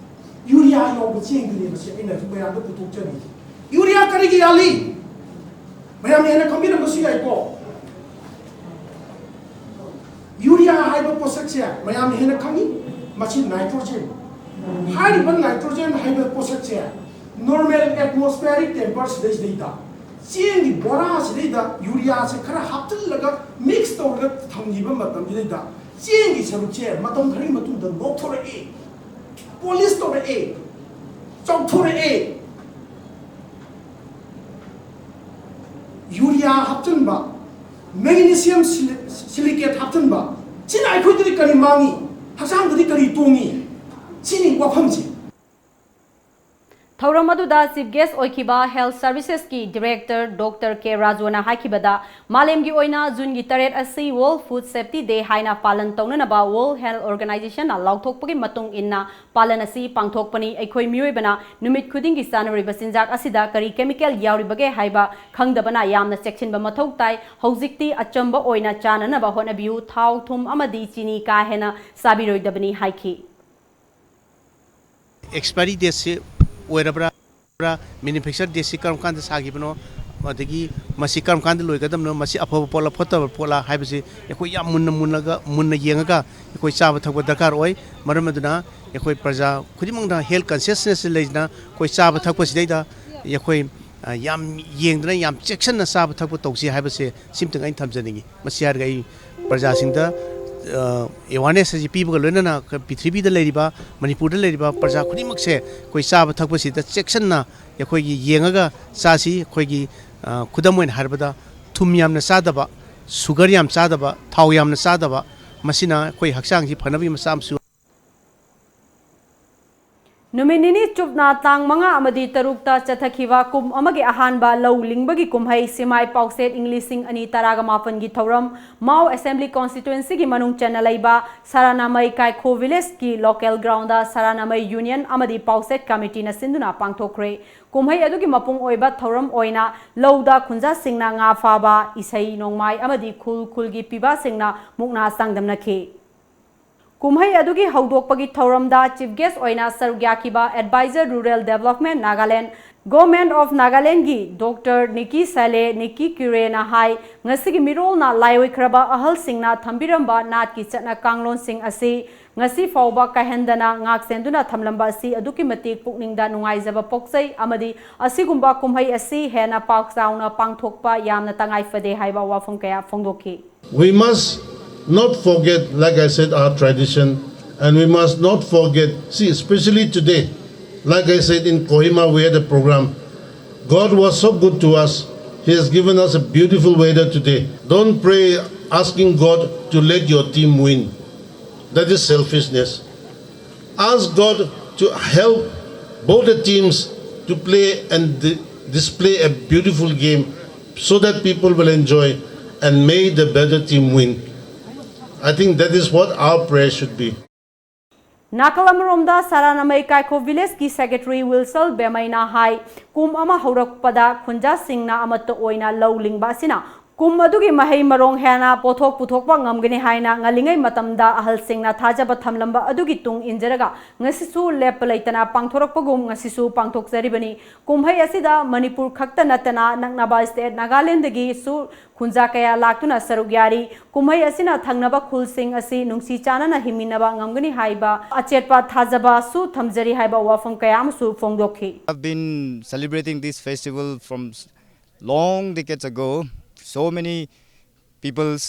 Urea ꯌꯥꯎꯕ ꯆꯦꯡꯗꯨꯅꯦ ꯃꯁꯤ ꯑꯩꯅ ꯍꯧꯖꯤꯛ ꯃꯌꯥꯝꯗ ꯄꯨꯊꯣꯛꯆꯔꯤꯁꯦ꯫ Urea ꯀꯔꯤꯒꯤ ꯌꯥꯜꯂꯤ? ꯃꯌꯥꯝꯅ ꯍꯦꯟꯅ ꯈꯪꯕꯤꯔꯝꯕꯁꯨ ꯌꯥꯏꯀꯣ꯫ Urea ꯍꯥꯏꯕ ꯄꯣꯠꯁꯛꯁꯦ ꯃꯌꯥꯝꯅ ꯍꯦꯟꯅ ꯈꯪꯉꯤ꯫ ꯃꯁꯤ nitrogen꯫ ꯍꯥꯏꯔꯤꯕ nitrogen ꯍꯥꯏꯕ ꯄꯣꯠꯁꯛꯁꯦ normal atmospheric temper ꯁꯤꯗꯩꯁꯤꯗꯩꯗ ꯆꯦꯡꯒꯤ ꯕꯣꯔꯥꯁꯤꯗꯩꯗ urea ꯁꯦ ꯈꯔ ꯍꯥꯞꯆꯤꯜꯂꯒ mix ꯇꯧꯔꯒ ꯊꯝꯈꯤꯕ ꯃꯇꯝꯁꯤꯗꯩꯗ ꯆꯦꯡꯒꯤ ꯁꯔꯨꯛꯁꯦ ꯃꯇꯝ ꯈꯔꯒꯤ ꯃꯇꯨꯡꯗ ꯅꯣꯛꯊꯣꯔꯛꯏ, polish ꯇꯧꯔꯛꯏ, ꯆꯥꯎꯊꯣꯔꯛꯏ꯫ Urea ꯍꯥꯞꯆꯤꯟꯕ, magnesium sili-, silicate ꯍꯥꯞꯆꯤꯟꯕ, ꯁꯤꯅ ꯑꯩꯈꯣꯏꯗꯗꯤ ꯀꯔꯤ ꯃꯥꯡꯉꯤ? ꯍꯛꯆꯥꯡꯗꯗꯤ ꯀꯔꯤ ꯇꯣꯡꯉꯤ? ꯁꯤꯅꯤ ꯋꯥꯐꯝꯁꯤ꯫ ꯊꯧꯔꯝ ꯑꯗꯨꯗ Chief Guest ꯑꯣꯏꯈꯤꯕ Health Services ꯀꯤ Director Doctor K ꯔꯥꯖꯨꯅ ꯍꯥꯏꯈꯤꯕꯗ, ꯃꯥꯂꯦꯝꯒꯤ ꯑꯣꯏꯅ ꯖꯨꯟꯒꯤ ꯇꯔꯦꯠ ꯑꯁꯤ World Food Safety Day ꯍꯥꯏꯅ ꯄꯥꯂꯟ ꯇꯧꯅꯅꯕ World Health Organization ꯅ ꯂꯥꯎꯊꯣꯛꯄꯒꯤ ꯃꯇꯨꯡ ꯏꯟꯅ ꯄꯥꯂꯟ ꯑꯁꯤ ꯄꯥꯡꯊꯣꯛꯄꯅꯤ꯫ ꯑꯩꯈꯣꯏ ꯃꯤꯑꯣꯏꯕꯅ ꯅꯨꯃꯤꯠ ꯈꯨꯗꯤꯡꯒꯤ ꯆꯥꯅꯔꯤꯕ ꯆꯤꯟꯖꯥꯛ ꯑꯁꯤꯗ ꯀꯔꯤ chemical ꯌꯥꯎꯔꯤꯕꯒꯦ ꯍꯥꯏꯕ ꯈꯪꯗꯕꯅ ꯌꯥꯝꯅ ꯆꯦꯛꯁꯤꯟꯕ ꯃꯊꯧ ꯇꯥꯏ꯫ ꯍꯧꯖꯤꯛꯇꯤ ꯑꯆꯝꯕ ꯑꯣꯏꯅ ꯆꯥꯅꯅꯕ ꯍꯣꯠꯅꯕꯤꯌꯨ꯫ ꯊꯥꯎ, ꯊꯨꯝ ꯑꯃꯗꯤ ꯆꯤꯅꯤ ꯀꯥ ꯍꯦꯟꯅ ꯆꯥꯕꯤꯔꯣꯏꯗꯕꯅꯤ ꯍꯥꯏꯈꯤ꯫ Expiry date ꯁꯤ ꯑꯣꯏꯔꯕ꯭ꯔꯥ, manufacture date ꯁꯤ ꯀꯔꯝ ꯀꯥꯟꯗ ꯁꯥꯈꯤꯕꯅꯣ, ꯑꯗꯒꯤ ꯃꯁꯤ ꯀꯔꯝ ꯀꯥꯟꯗ ꯂꯣꯏꯒꯗꯕꯅꯣ, ꯃꯁꯤ ꯑꯐꯕ ꯄꯣꯠꯂ ꯐꯠꯇꯕ ꯄꯣꯠꯂ ꯍꯥꯏꯕꯁꯤ ꯑꯩꯈꯣꯏ ꯌꯥꯝ ꯃꯨꯟꯅ ꯃꯨꯟꯅꯒ, ꯃꯨꯟꯅ ꯌꯦꯡꯉꯒ ꯑꯩꯈꯣꯏ ꯆꯥꯕ ꯊꯛꯄ ꯗꯔꯀꯥꯔ ꯑꯣꯏ꯫ ꯃꯔꯝ ꯑꯗꯨꯅ ꯑꯩꯈꯣꯏ ꯄ꯭ꯔꯖꯥ ꯈꯨꯗꯤꯡꯃꯛꯅ health consciousness ꯂꯩꯗꯅ ꯑꯩꯈꯣꯏ ꯆꯥꯕ ꯊꯛꯄꯁꯤꯗꯩꯗ ꯑꯩꯈꯣꯏ, ꯑ, ꯌꯥꯝ ꯌꯦꯡꯗꯅ ꯌꯥꯝ ꯆꯦꯛꯁꯤꯟꯅ ꯆꯥꯕ ꯊꯛꯄ ꯇꯧꯁꯤ ꯍꯥꯏꯕꯁꯦ ꯁꯤꯝꯇꯪ ꯑꯩꯅ ꯊꯝꯖꯅꯤꯡꯉꯤ꯫ ꯃꯁꯤ ꯍꯥꯏꯔꯒ ꯑꯩ ꯄ꯭ꯔꯖꯥꯁꯤꯡꯗ, ꯑ, awareness ꯑꯁꯤ ꯄꯤꯕꯒ ꯂꯣꯏꯅꯅ ꯄ꯭ꯔꯤꯊꯤꯕꯤꯗ ꯂꯩꯔꯤꯕ, ꯃꯅꯤꯄꯨꯔꯗ ꯂꯩꯔꯤꯕ ꯄ꯭ꯔꯖꯥ ꯈꯨꯗꯤꯡꯃꯛꯁꯦ ꯑꯩꯈꯣꯏ ꯆꯥꯕ ꯊꯛꯄꯁꯤꯗ ꯆꯦꯛꯁꯤꯟꯅ ꯑꯩꯈꯣꯏꯒꯤ ꯌꯦꯡꯉꯒ ꯆꯥꯁꯤ꯫ ꯑꯩꯈꯣꯏꯒꯤ, ꯑ, ꯈꯨꯗꯝ ꯑꯣꯏꯅ ꯍꯥꯏꯔꯕꯗ ꯊꯨꯝ ꯌꯥꯝꯅ ꯆꯥꯗꯕ, sugar ꯌꯥꯝ ꯆꯥꯗꯕ, ꯊꯥꯎ ꯌꯥꯝꯅ ꯆꯥꯗꯕ, ꯃꯁꯤꯅ ꯑꯩꯈꯣꯏ ꯍꯛꯆꯥꯡꯁꯤ ꯐꯅꯕꯒꯤ ꯃꯆꯥ ꯑꯃꯁꯨ ꯅꯨꯃꯤꯠ ꯅꯤꯅꯤ ꯆꯨꯞꯅ ꯇꯥꯡ ꯃꯉꯥ ꯑꯃꯗꯤ ꯇꯔꯨꯛꯇ ꯆꯠꯊꯈꯤꯕ ꯀꯨꯝ ꯑꯃꯒꯤ ꯑꯍꯥꯟꯕ ꯂꯧ ꯂꯤꯡꯕꯒꯤ ꯀꯨꯝꯍꯩ ꯁꯤꯃꯥꯏ ꯄꯥꯎꯁꯦꯠ ꯏꯪ ꯂꯤꯁꯤꯡ ꯑꯅꯤ ꯇꯔꯥꯒ ꯃꯥꯄꯟꯒꯤ ꯊꯧꯔꯝ ꯃꯥꯎ ꯑꯦꯁꯦꯝꯕ꯭ꯂꯤ ꯀꯣꯟꯁꯇꯤꯇ꯭ꯋꯦꯟꯁꯤꯒꯤ ꯃꯅꯨꯡ ꯆꯟꯅ ꯂꯩꯕ ꯁꯔꯥꯅꯥꯃꯩ ꯀꯥꯏꯈꯣ ꯚꯤꯂꯦꯖꯀꯤ ꯂꯣꯀꯦꯜ ꯒ꯭ꯔꯥꯎꯟꯗ ꯁꯔꯥꯅꯥꯃꯩ ꯌꯨꯅꯤꯌꯟ ꯑꯃꯗꯤ ꯄꯥꯎꯁꯦꯠ ꯀꯃꯤꯇꯤꯅ ꯁꯤꯟꯗꯨꯅ ꯄꯥꯡꯊꯣꯛꯈ꯭ꯔꯦ꯫ ꯀꯨꯝꯍꯩ ꯑꯗꯨꯒꯤ ꯃꯄꯨꯡ ꯑꯣꯏꯕ ꯊꯧꯔꯝ ꯑꯣꯏꯅ ꯂꯧꯗ ꯈꯨꯟꯖꯥꯁꯤꯡꯅ ꯉꯥ ꯐꯥꯕ, ꯏꯁꯩ ꯅꯣꯡꯃꯥꯏ ꯑꯃꯗꯤ ꯈꯨꯜ ꯈꯨꯜꯒꯤ ꯄꯤꯕꯥꯁꯤꯡꯅ ꯃꯨꯛꯅꯥ ꯆꯥꯡꯗꯝꯅꯈꯤ꯫ ꯀꯨꯝꯍꯩ ꯑꯗꯨꯒꯤ ꯍꯧꯗꯣꯛꯄꯒꯤ ꯊꯧꯔꯝꯗ ꯆꯤꯐ ꯒꯦꯁ ꯑꯣꯏꯅ ꯁꯔꯨꯛ ꯌꯥꯈꯤꯕ adviser rural development Nagaland, government of ꯅꯥꯒꯥꯂꯦꯟꯒꯤ ꯗꯣꯛꯇꯔ ꯅꯤꯀꯤ ꯁꯦꯂꯦ, ꯅꯤꯀꯤ ꯀ꯭ꯌꯨꯔꯦꯅ ꯍꯥꯏ, ꯉꯁꯤꯒꯤ ꯃꯤꯔꯣꯜꯅ ꯂꯥꯏꯑꯣꯏꯈ꯭ꯔꯕ ꯑꯍꯜꯁꯤꯡꯅ ꯊꯝꯕꯤꯔꯝꯕ ꯅꯥꯠꯀꯤ ꯆꯠꯅ ꯀꯥꯡꯂꯣꯟꯁꯤꯡ ꯑꯁꯤ ꯉꯁꯤ ꯐꯥꯎꯕ ꯀꯥꯏꯍꯟꯗꯅ ꯉꯥꯛ ꯁꯦꯟꯗꯨꯅ ꯊꯝꯂꯝꯕ ꯑꯁꯤ ꯑꯗꯨꯛꯀꯤ ꯃꯇꯤꯛ ꯄꯨꯛꯅꯤꯡꯗ ꯅꯨꯡꯉꯥꯏꯖꯕ ꯄꯣꯛꯆꯩ ꯑꯃꯗꯤ ꯑꯁꯤꯒꯨꯝꯕ ꯀꯨꯝꯍꯩ ꯑꯁꯤ ꯍꯦꯟꯅ ꯄꯥꯛ ꯆꯥꯎꯅ ꯄꯥꯡꯊꯣꯛꯄ ꯌꯥꯝꯅ ꯇꯉꯥꯏ ꯐꯗꯦ ꯍꯥꯏꯕ ꯋꯥꯐꯝ ꯀꯌꯥ ꯐꯣꯡꯗꯣꯛꯈꯤ꯫ We must not forget, like I said, our tradition, and we must not forget. See, especially today, like I said, in Kohima, we had a program. God was so good to us. He has given us a beautiful weather today. Don't pray asking God to let your team win. That is selfishness. Ask God to help both the teams to play and di- display a beautiful game so that people will enjoy and may the better team win. I think that is what our prayer should be. ꯅꯥꯀꯜ ꯑꯃꯔꯣꯝꯗ ꯁꯔꯥꯅꯃꯩ ꯀꯥꯏꯈꯣ ꯚꯤꯂꯦꯖꯀꯤ secretary ꯋꯤꯜꯁꯜ ꯕꯦꯃꯩꯅ ꯍꯥꯏ, ꯀꯨꯝ ꯑꯃ ꯍꯧꯔꯛꯄꯗ ꯈꯨꯟꯖꯥꯁꯤꯡꯅ ꯑꯃꯠꯇ ꯑꯣꯏꯅ ꯂꯧ ꯂꯤꯡꯕ ꯑꯁꯤꯅ ꯀꯨꯝ ꯑꯗꯨꯒꯤ ꯃꯍꯩ ꯃꯔꯣꯡ ꯍꯦꯟꯅ ꯄꯣꯠꯊꯣꯛ ꯄꯨꯊꯣꯛꯄ ꯉꯝꯒꯅꯤ ꯍꯥꯏꯅ ꯉꯜꯂꯤꯉꯩ ꯃꯇꯝꯗ ꯑꯍꯜꯁꯤꯡꯅ ꯊꯥꯖꯕ ꯊꯝꯂꯝꯕ ꯑꯗꯨꯒꯤ ꯇꯨꯡ ꯏꯟꯖꯔꯒ ꯉꯁꯤꯁꯨ ꯂꯦꯞꯄ ꯂꯩꯇꯅ ꯄꯥꯡꯊꯣꯔꯛꯄꯒꯨꯝ ꯉꯁꯤꯁꯨ ꯄꯥꯡꯊꯣꯛꯆꯔꯤꯕꯅꯤ꯫ ꯀꯨꯝꯍꯩ ꯑꯁꯤꯗ ꯃꯅꯤꯄꯨꯔ ꯈꯛꯇ ꯅꯠꯇꯅ ꯅꯛꯅꯕ ꯁ꯭ꯇꯦꯠ ꯅꯥꯒꯥꯂꯦꯟꯗꯒꯤꯁꯨ ꯈꯨꯟꯖꯥ ꯀꯌꯥ ꯂꯥꯛꯇꯨꯅ ꯁꯔꯨꯛ ꯌꯥꯔꯤ꯫ ꯀꯨꯝꯍꯩ ꯑꯁꯤꯅ ꯊꯪꯅꯕ ꯈꯨꯜꯁꯤꯡ ꯑꯁꯤ ꯅꯨꯡꯁꯤ ꯆꯥꯟꯅꯅ ꯍꯤꯡꯃꯤꯟꯅꯕ ꯉꯝꯒꯅꯤ ꯍꯥꯏꯕ ꯑꯆꯦꯠꯄ ꯊꯥꯖꯕꯁꯨ ꯊꯝꯖꯔꯤ ꯍꯥꯏꯕ ꯋꯥꯐꯝ ꯀꯌꯥ ꯑꯃꯁꯨ ꯐꯣꯡꯗꯣꯛꯈꯤ꯫ I've been celebrating this festival from s- long decades ago. So many peoples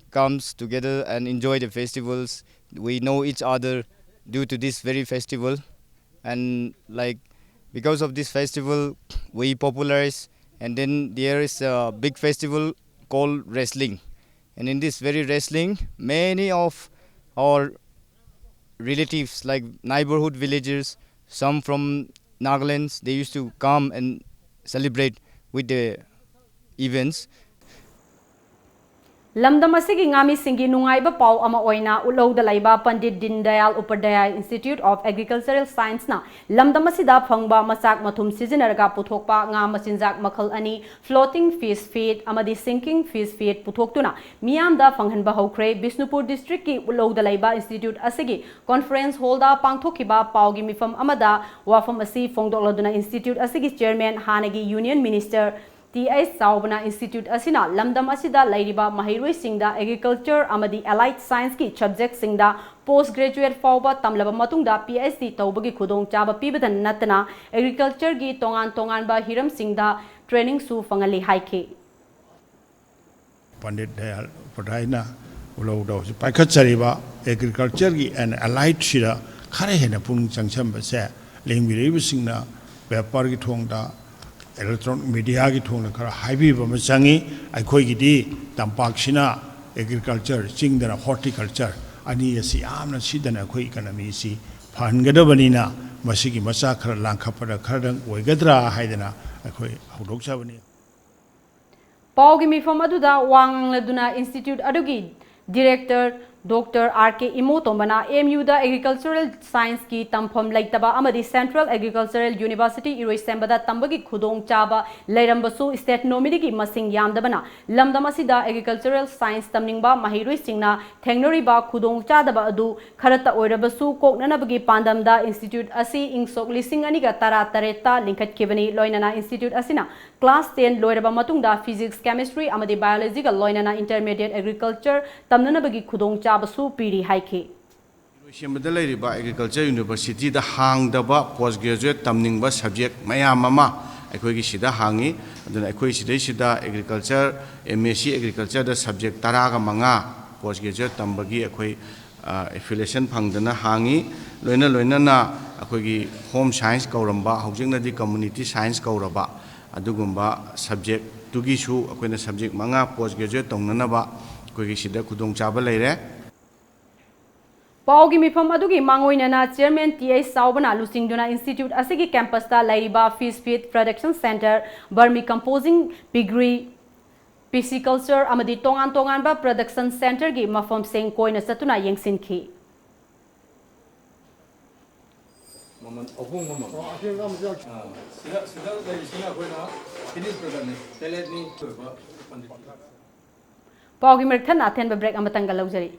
comes together and enjoy the festivals. We know each other due to this very festival, and like, because of this festival, we popularize. And then there is a big festival called wrestling, and in this very wrestling, many of our relatives, like neighborhood villagers, Some from Nagaland, they used to come and celebrate with the events. ꯂꯝꯗꯝ ꯑꯁꯤꯒꯤ ꯉꯥꯃꯤꯁꯤꯡꯒꯤ ꯅꯨꯡꯉꯥꯏꯕ ꯄꯥꯎ ꯑꯃ ꯑꯣꯏꯅ ꯎꯠꯂꯧꯗ ꯂꯩꯕ ꯄꯟꯗꯤꯠ ꯗꯤꯟ Dayal Upadhyay institute of agricultural ꯁꯥꯏꯟꯁꯅ ꯂꯝꯗꯝ ꯑꯁꯤꯗ ꯐꯪꯕ ꯃꯆꯥꯛ ꯃꯊꯨꯝ ꯁꯤꯖꯤꯟꯅꯔꯒ ꯄꯨꯊꯣꯛꯄ ꯉꯥ ꯃꯆꯤꯟꯖꯥꯛ ꯃꯈꯜ ꯑꯅꯤ, floating fish feed ꯑꯃꯗꯤ sinking fish feed ꯄꯨꯊꯣꯛꯇꯨꯅ ꯃꯤꯌꯥꯝꯗ ꯐꯪꯍꯟꯕ ꯍꯧꯈ꯭ꯔꯦ꯫ ꯕꯤꯁꯅꯨꯄꯨꯔ ꯗꯤꯁꯇ꯭ꯔꯤꯛꯀꯤ ꯎꯠꯂꯧꯗ ꯂꯩꯕ ꯏꯟꯁꯇꯤꯇ꯭ꯌꯨꯠ ꯑꯁꯤꯒꯤ ꯀꯣꯟꯐꯔꯦꯟꯁ ꯍꯣꯜꯗ ꯄꯥꯡꯊꯣꯛꯈꯤꯕ ꯄꯥꯎꯒꯤ ꯃꯤꯐꯝ ꯑꯃꯗ ꯋꯥꯐꯝ ꯑꯁꯤ ꯐꯣꯡꯗꯣꯛꯂꯗꯨꯅ ꯏꯟꯁꯇꯤꯇ꯭ꯌꯨꯠ ꯑꯁꯤꯒꯤ ꯆꯦꯌꯔꯃꯦꯟ ꯍꯥꯟꯅꯒꯤ ꯌꯨꯅꯤꯌꯟ ꯃꯤꯅꯤꯁꯇꯔ ꯇꯤ ꯑꯩꯆ ꯆꯥꯎꯕꯅ ꯏꯟꯁꯇꯤꯇ꯭ꯌꯨꯠ ꯑꯁꯤꯅ ꯂꯝꯗꯝ ꯑꯁꯤꯗ ꯂꯩꯔꯤꯕ ꯃꯍꯩꯔꯣꯏꯁꯤꯡꯗ ꯑꯦꯒ꯭ꯔꯤꯀꯜꯆꯔ ꯑꯃꯗꯤ ꯑꯦꯂꯥꯏꯠ ꯁꯥꯏꯟꯁꯀꯤ ꯁꯕꯖꯦꯛꯁꯤꯡꯗ ꯄꯣꯁ ꯒ꯭ꯔꯦꯖꯨꯑꯦꯠ ꯐꯥꯎꯕ ꯇꯝꯂꯕ ꯃꯇꯨꯡꯗ ꯄꯤ ꯑꯩꯆ ꯗꯤ ꯇꯧꯕꯒꯤ ꯈꯨꯗꯣꯡꯆꯥꯕ ꯄꯤꯕꯗ ꯅꯠꯇꯅ ꯑꯦꯒ꯭ꯔꯤꯀꯜꯆꯔꯒꯤ ꯇꯣꯉꯥꯟ ꯇꯣꯉꯥꯟꯕ ꯍꯤꯔꯝꯁꯤꯡꯗ ꯇ꯭ꯔꯦꯅꯤꯡꯁꯨ ꯐꯪꯍꯜꯂꯤ ꯍꯥꯏꯈꯤ꯫ ꯄꯟꯗꯤꯠ ꯗꯌꯥꯜ ꯎꯄꯥꯙ꯭ꯌꯥꯌꯅ ꯎꯠꯂꯧꯗ ꯍꯧꯖꯤꯛ ꯄꯥꯏꯈꯠꯆꯔꯤꯕ ꯑꯦꯒ꯭ꯔꯤꯀꯜꯆꯔꯒꯤ ꯑꯦꯟ ꯑꯦꯂꯥꯏꯠꯁꯤꯗ ꯈꯔ ꯍꯦꯟꯅ ꯄꯨꯛꯅꯤꯡ ꯆꯪꯁꯤꯟꯕꯁꯦ ꯂꯦꯡꯕꯤꯔꯛꯏꯕꯁꯤꯡꯅ ꯄꯦꯄꯔꯒꯤ ꯊꯣꯡꯗ, ꯏꯂꯦꯛꯇ꯭ꯔꯣꯅꯤꯛ ꯃꯦꯗꯤꯌꯥꯒꯤ ꯊꯣꯡꯗ ꯈꯔ ꯍꯥꯏꯕꯤꯕ ꯑꯃ ꯆꯪꯉꯤ꯫ ꯑꯩꯈꯣꯏꯒꯤꯗꯤ ꯇꯝꯄꯥꯛꯁꯤꯅ ꯑꯦꯒ꯭ꯔꯤꯀꯜꯆꯔ, ꯆꯤꯡꯗꯅ ꯍꯣꯔꯇꯤꯀꯜꯆꯔ ꯑꯅꯤ ꯑꯁꯤ ꯌꯥꯝꯅ ꯁꯤꯗꯅ ꯑꯩꯈꯣꯏ ꯏꯀꯅꯃꯤꯁꯤ ꯐꯍꯟꯒꯗꯕꯅꯤꯅ ꯃꯁꯤꯒꯤ ꯃꯆꯥꯛ ꯈꯔ ꯂꯥꯡꯈꯠꯄꯗ ꯈꯔꯗꯪ ꯑꯣꯏꯒꯗ꯭ꯔꯥ ꯍꯥꯏꯗꯅ ꯑꯩꯈꯣꯏ ꯍꯧꯗꯣꯛꯆꯕꯅꯤ꯫ ꯄꯥꯎꯒꯤ ꯃꯤꯐꯝ ꯑꯗꯨꯗ ꯋꯥ ꯉꯥꯡꯂꯗꯨꯅ ꯏꯟꯁꯇꯤꯇ꯭ꯌꯨꯠ ꯑꯗꯨꯒꯤ ꯗꯤꯔꯦꯛꯇꯔ ꯗꯣꯛꯇꯔ ꯑꯥꯔ ꯀꯦ ꯏꯃꯣꯇꯣꯝꯕꯅ ꯑꯦꯝ ꯌꯨꯗ ꯑꯦꯒ꯭ꯔꯤꯀꯜꯆꯔꯦꯜ ꯁꯥꯏꯟꯁꯀꯤ ꯇꯝꯐꯝ ꯂꯩꯇꯕ ꯑꯃꯗꯤ ꯁꯦꯟꯇ꯭ꯔꯦꯜ ꯑꯦꯒ꯭ꯔꯤꯀꯜꯆꯔꯦꯜ ꯌꯨꯅꯤꯚꯔꯁꯤꯇꯤ ꯏꯔꯣꯏꯁꯦꯝꯕꯗ ꯇꯝꯕꯒꯤ ꯈꯨꯗꯣꯡꯆꯥꯕ ꯂꯩꯔꯝꯕꯁꯨ ꯁ꯭ꯇꯦꯠ ꯅꯣꯃꯤꯅꯤꯒꯤ ꯃꯁꯤꯡ ꯌꯥꯝꯗꯕꯅ ꯂꯝꯗꯝ ꯑꯁꯤꯗ ꯑꯦꯒ꯭ꯔꯤꯀꯜꯆꯔꯦꯜ ꯁꯥꯏꯟꯁ ꯇꯝꯅꯤꯡꯕ ꯃꯍꯩꯔꯣꯏꯁꯤꯡꯅ ꯊꯦꯡꯅꯔꯤꯕ ꯈꯨꯗꯣꯡꯆꯥꯗꯕ ꯑꯗꯨ ꯈꯔꯇ ꯑꯣꯏꯔꯕꯁꯨ ꯀꯣꯛꯅꯅꯕꯒꯤ ꯄꯥꯟꯗꯝꯗ ꯏꯟꯁꯇꯤꯇ꯭ꯌꯨꯠ ꯑꯁꯤ ꯏꯪ ꯁꯣꯛ ꯂꯤꯁꯤꯡ ꯑꯅꯤꯒ ꯇꯔꯥ ꯇꯔꯦꯠꯇ ꯂꯤꯡꯈꯠꯈꯤꯕꯅꯤ꯫ ꯂꯣꯏꯅꯅ ꯏꯟꯁꯇꯤꯇ꯭ꯌꯨꯠ ꯑꯁꯤꯅ ꯀ꯭ꯂꯥꯁ ꯇꯦꯟ ꯂꯣꯏꯔꯕ ꯃꯇꯨꯡꯗ ꯐꯤꯖꯤꯛꯁ, ꯀꯦꯃꯤꯁꯇ꯭ꯔꯤ ꯑꯃꯗꯤ ꯕꯥꯏꯑꯣꯂꯣꯖꯤꯒ ꯂꯣꯏꯅꯅ ꯏꯟꯇꯔꯃꯤꯗꯤꯌꯦꯠ ꯑꯦꯒ꯭ꯔꯤꯀꯜꯆꯔ ꯇꯝꯅꯅꯕꯒꯤ ꯈꯨꯗꯣꯡꯆꯥꯕꯁꯨ ꯄꯤꯔꯤ ꯍꯥꯏꯈꯤ꯫ ꯏꯔꯣꯏꯁꯦꯝꯕꯗ ꯂꯩꯔꯤꯕ ꯑꯦꯒ꯭ꯔꯤꯀꯜꯆꯔ ꯌꯨꯅꯤꯚꯔꯁꯤꯇꯤꯗ ꯍꯥꯡꯗꯕ ꯄꯣꯁ ꯒ꯭ꯔꯦꯖꯨꯋꯦꯠ ꯇꯝꯅꯤꯡꯕ ꯁꯕꯖꯦꯛ ꯃꯌꯥꯝ ꯑꯃ ꯑꯩꯈꯣꯏꯒꯤ ꯁꯤꯗ ꯍꯥꯡꯉꯤ꯫ ꯑꯗꯨꯅ ꯑꯩꯈꯣꯏ ꯁꯤꯗꯩꯁꯤꯗ agriculture, M S C ꯑꯦꯒ꯭ꯔꯤꯀꯜꯆꯔꯗ subject ꯇꯔꯥꯒ ꯃꯉꯥ ꯄꯣꯁ ꯒ꯭ꯔꯦꯖꯨꯋꯦꯠ ꯇꯝꯕꯒꯤ ꯑꯩꯈꯣꯏ ꯑꯦꯐꯤꯂꯤꯌꯦꯁꯟ ꯐꯪꯗꯅ ꯍꯥꯡꯉꯤ꯫ ꯂꯣꯏꯅ ꯂꯣꯏꯅꯅ ꯑꯩꯈꯣꯏꯒꯤ ꯍꯣꯝ ꯁꯥꯏꯟꯁ ꯀꯧꯔꯝꯕ, ꯍꯧꯖꯤꯛꯅꯗꯤ ꯀꯝꯃꯨꯅꯤꯇꯤ ꯁꯥꯏꯟꯁ ꯀꯧꯔꯕ, ꯑꯗꯨꯒꯨꯝꯕ ꯁꯕꯖꯦꯛꯇꯨꯒꯤꯁꯨ ꯑꯩꯈꯣꯏꯅ ꯁꯕꯖꯦꯛ ꯃꯉꯥ ꯄꯣꯁ ꯒ꯭ꯔꯦꯖꯨꯋꯦꯠ ꯇꯧꯅꯅꯕ ꯑꯩꯈꯣꯏꯒꯤ ꯁꯤꯗ ꯈꯨꯗꯣꯡꯆꯥꯕ ꯂꯩꯔꯦ꯫ ꯄꯥꯎꯒꯤ ꯃꯤꯐꯝ ꯑꯗꯨꯒꯤ ꯃꯥꯡꯑꯣꯏꯅꯅ Chairman ꯇꯤ ꯑꯩꯆ ꯆꯥꯎꯕꯅ ꯂꯨꯆꯤꯡꯗꯨꯅ institute ꯑꯁꯤꯒꯤ campus ꯇ ꯂꯩꯔꯤꯕ Fish Feed Production Centre, Vermicomposing Piggery, Pisciculture ꯑꯃꯗꯤ ꯇꯣꯉꯥꯟ ꯇꯣꯉꯥꯟꯕ production centre ꯒꯤ ꯃꯐꯝꯁꯤꯡ ꯀꯣꯏꯅ ꯆꯠꯇꯨꯅ ꯌꯦꯡꯁꯤꯟꯈꯤ꯫ ꯃꯃꯜ ꯑꯍꯣꯡꯕ ꯃꯃꯜ꯫ ꯑꯣ, ꯑꯁꯤ ꯑꯉꯥꯡꯕꯁꯦ ꯌꯥꯎ-, ꯑꯥ, ꯁꯤꯗ, ꯁꯤꯗ ꯂꯩꯔꯤꯁꯤꯅ ꯑꯩꯈꯣꯏꯅ finished product ꯅꯤ, pallet ꯅꯤ, ꯑꯣꯏꯕ quantity꯫ ꯄꯥꯎꯒꯤ ꯃꯔꯛ ꯊꯠꯅ ꯑꯊꯦꯟꯕ break ꯑꯃꯇꯪꯒ ꯂꯧꯖꯔꯤ꯫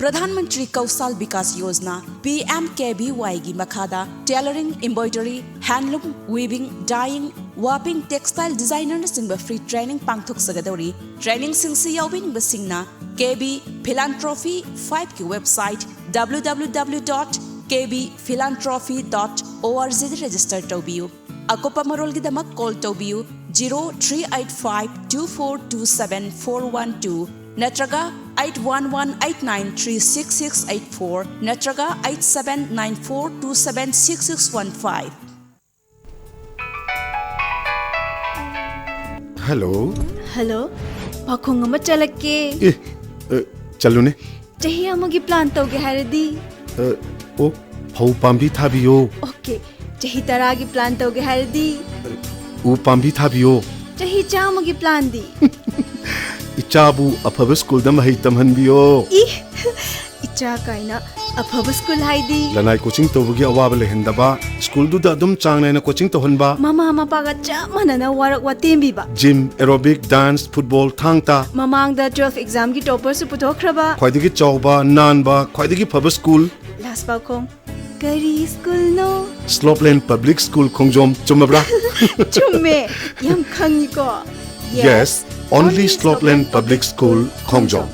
Pradhan Mantri ꯀꯧꯁꯥꯜ Vikas Yojana, P M ꯀꯦ ꯚꯤ ꯋꯥꯏꯒꯤ ꯃꯈꯥꯗ tailoring, embroidery, handloom, weaving, dyeing, warping, textile designer ꯅꯆꯤꯡꯕ free training ꯄꯥꯡꯊꯣꯛꯆꯒꯗꯧꯔꯤ꯫ Trainingꯁꯤꯡꯁꯤ ꯌꯥꯎꯕꯤꯅꯤꯡꯕꯁꯤꯡꯅ K B Philanthropy five ꯀꯤ website W W W dot K B Philanthropy dot O R G ꯗ register ꯇꯧꯕꯤꯌꯨ꯫ ꯑꯀꯨꯞꯄ ꯃꯔꯣꯜꯒꯤꯗꯃꯛ call ꯇꯧꯕꯤꯌꯨ zero three eight five two four two seven four one two ꯅꯠꯇ꯭ꯔꯒ eight one one eight nine three six six eight four ꯅꯠꯇ꯭ꯔꯒ eight seven nine four two seven six six one five꯫ Hello꯫ Hello꯫ ꯄꯥꯈꯣꯡ ꯑꯃ ꯆꯠꯂꯛꯀꯦ꯫ ꯑꯦ, ꯑ, ꯆꯠꯂꯨꯅꯦ꯫ ꯆꯍꯤ ꯑꯃꯒꯤ plan ꯇꯧꯒꯦ ꯍꯥꯏꯔꯗꯤ? ꯑ, ꯑꯣ, ꯐꯧ ꯄꯥꯝꯕꯤ ꯊꯥꯕꯤꯌꯣ꯫ Okay꯫ ꯆꯍꯤ ꯇꯔꯥꯒꯤ plan ꯇꯧꯒꯦ ꯍꯥꯏꯔꯗꯤ? ꯎ ꯄꯥꯝꯕꯤ ꯊꯥꯕꯤꯌꯣ꯫ ꯆꯍꯤ ꯆꯥꯝꯃꯒꯤ planꯗꯤ? ꯏꯆꯥꯕꯨ ꯑꯐꯕ schoolꯗ ꯃꯍꯩ ꯇꯝꯍꯟꯕꯤꯌꯣ꯫ ꯏ, ꯏꯆꯥ ꯀꯥꯏꯅ꯫ ꯑꯐꯕ ꯁ꯭ꯀꯨꯜ ꯍꯥꯏꯗꯤ ꯂꯅꯥꯏ ꯀꯣꯆꯤꯡ ꯇꯧꯕꯒꯤ ꯑꯋꯥꯕ ꯂꯩꯍꯟꯗꯕ, ꯁ꯭ꯀꯨꯜꯗꯨꯗ ꯑꯗꯨꯝ ꯆꯥꯡ ꯅꯥꯏꯅ ꯀꯣꯆꯤꯡ ꯇꯧꯍꯟꯕ, ꯃꯃꯥ ꯃꯄꯥꯒ ꯆꯞ ꯃꯥꯟꯅꯅ ꯋꯥꯔꯛ ꯋꯥꯇꯦꯝꯕꯤꯕ꯫ Gym, aerobic, dance, football, thang ta. ꯃꯃꯥꯡꯗ ꯇꯨꯋꯦꯜꯐ ꯑꯦꯛꯖꯥꯝꯒꯤ ꯇꯣꯄꯔꯁꯨ ꯄꯨꯊꯣꯛꯈ꯭ꯔꯕ꯫ ꯈ꯭ꯋꯥꯏꯗꯒꯤ ꯆꯥꯎꯕ, ꯅꯥꯟꯕ, ꯈ꯭ꯋꯥꯏꯗꯒꯤ ꯐꯕ ꯁ꯭ꯀꯨꯜ꯫ ꯂꯥꯁ ꯄꯥꯎꯈꯣꯡ, ꯀꯔꯤ ꯁ꯭ꯀꯨꯜꯅꯣ? ꯁ꯭ꯂꯣꯞꯂꯦꯟ ꯄꯕ꯭ꯂꯤꯛ ꯁ꯭ꯀꯨꯜ ꯈꯣꯡꯖꯣꯝ꯫ ꯆꯨꯝꯃꯕ꯭ꯔꯥ? ꯆꯨꯝꯃꯦ, ꯌꯥꯝ ꯈꯪꯉꯤꯀꯣ꯫ Yes, only Slopeland Public School, Khongjom.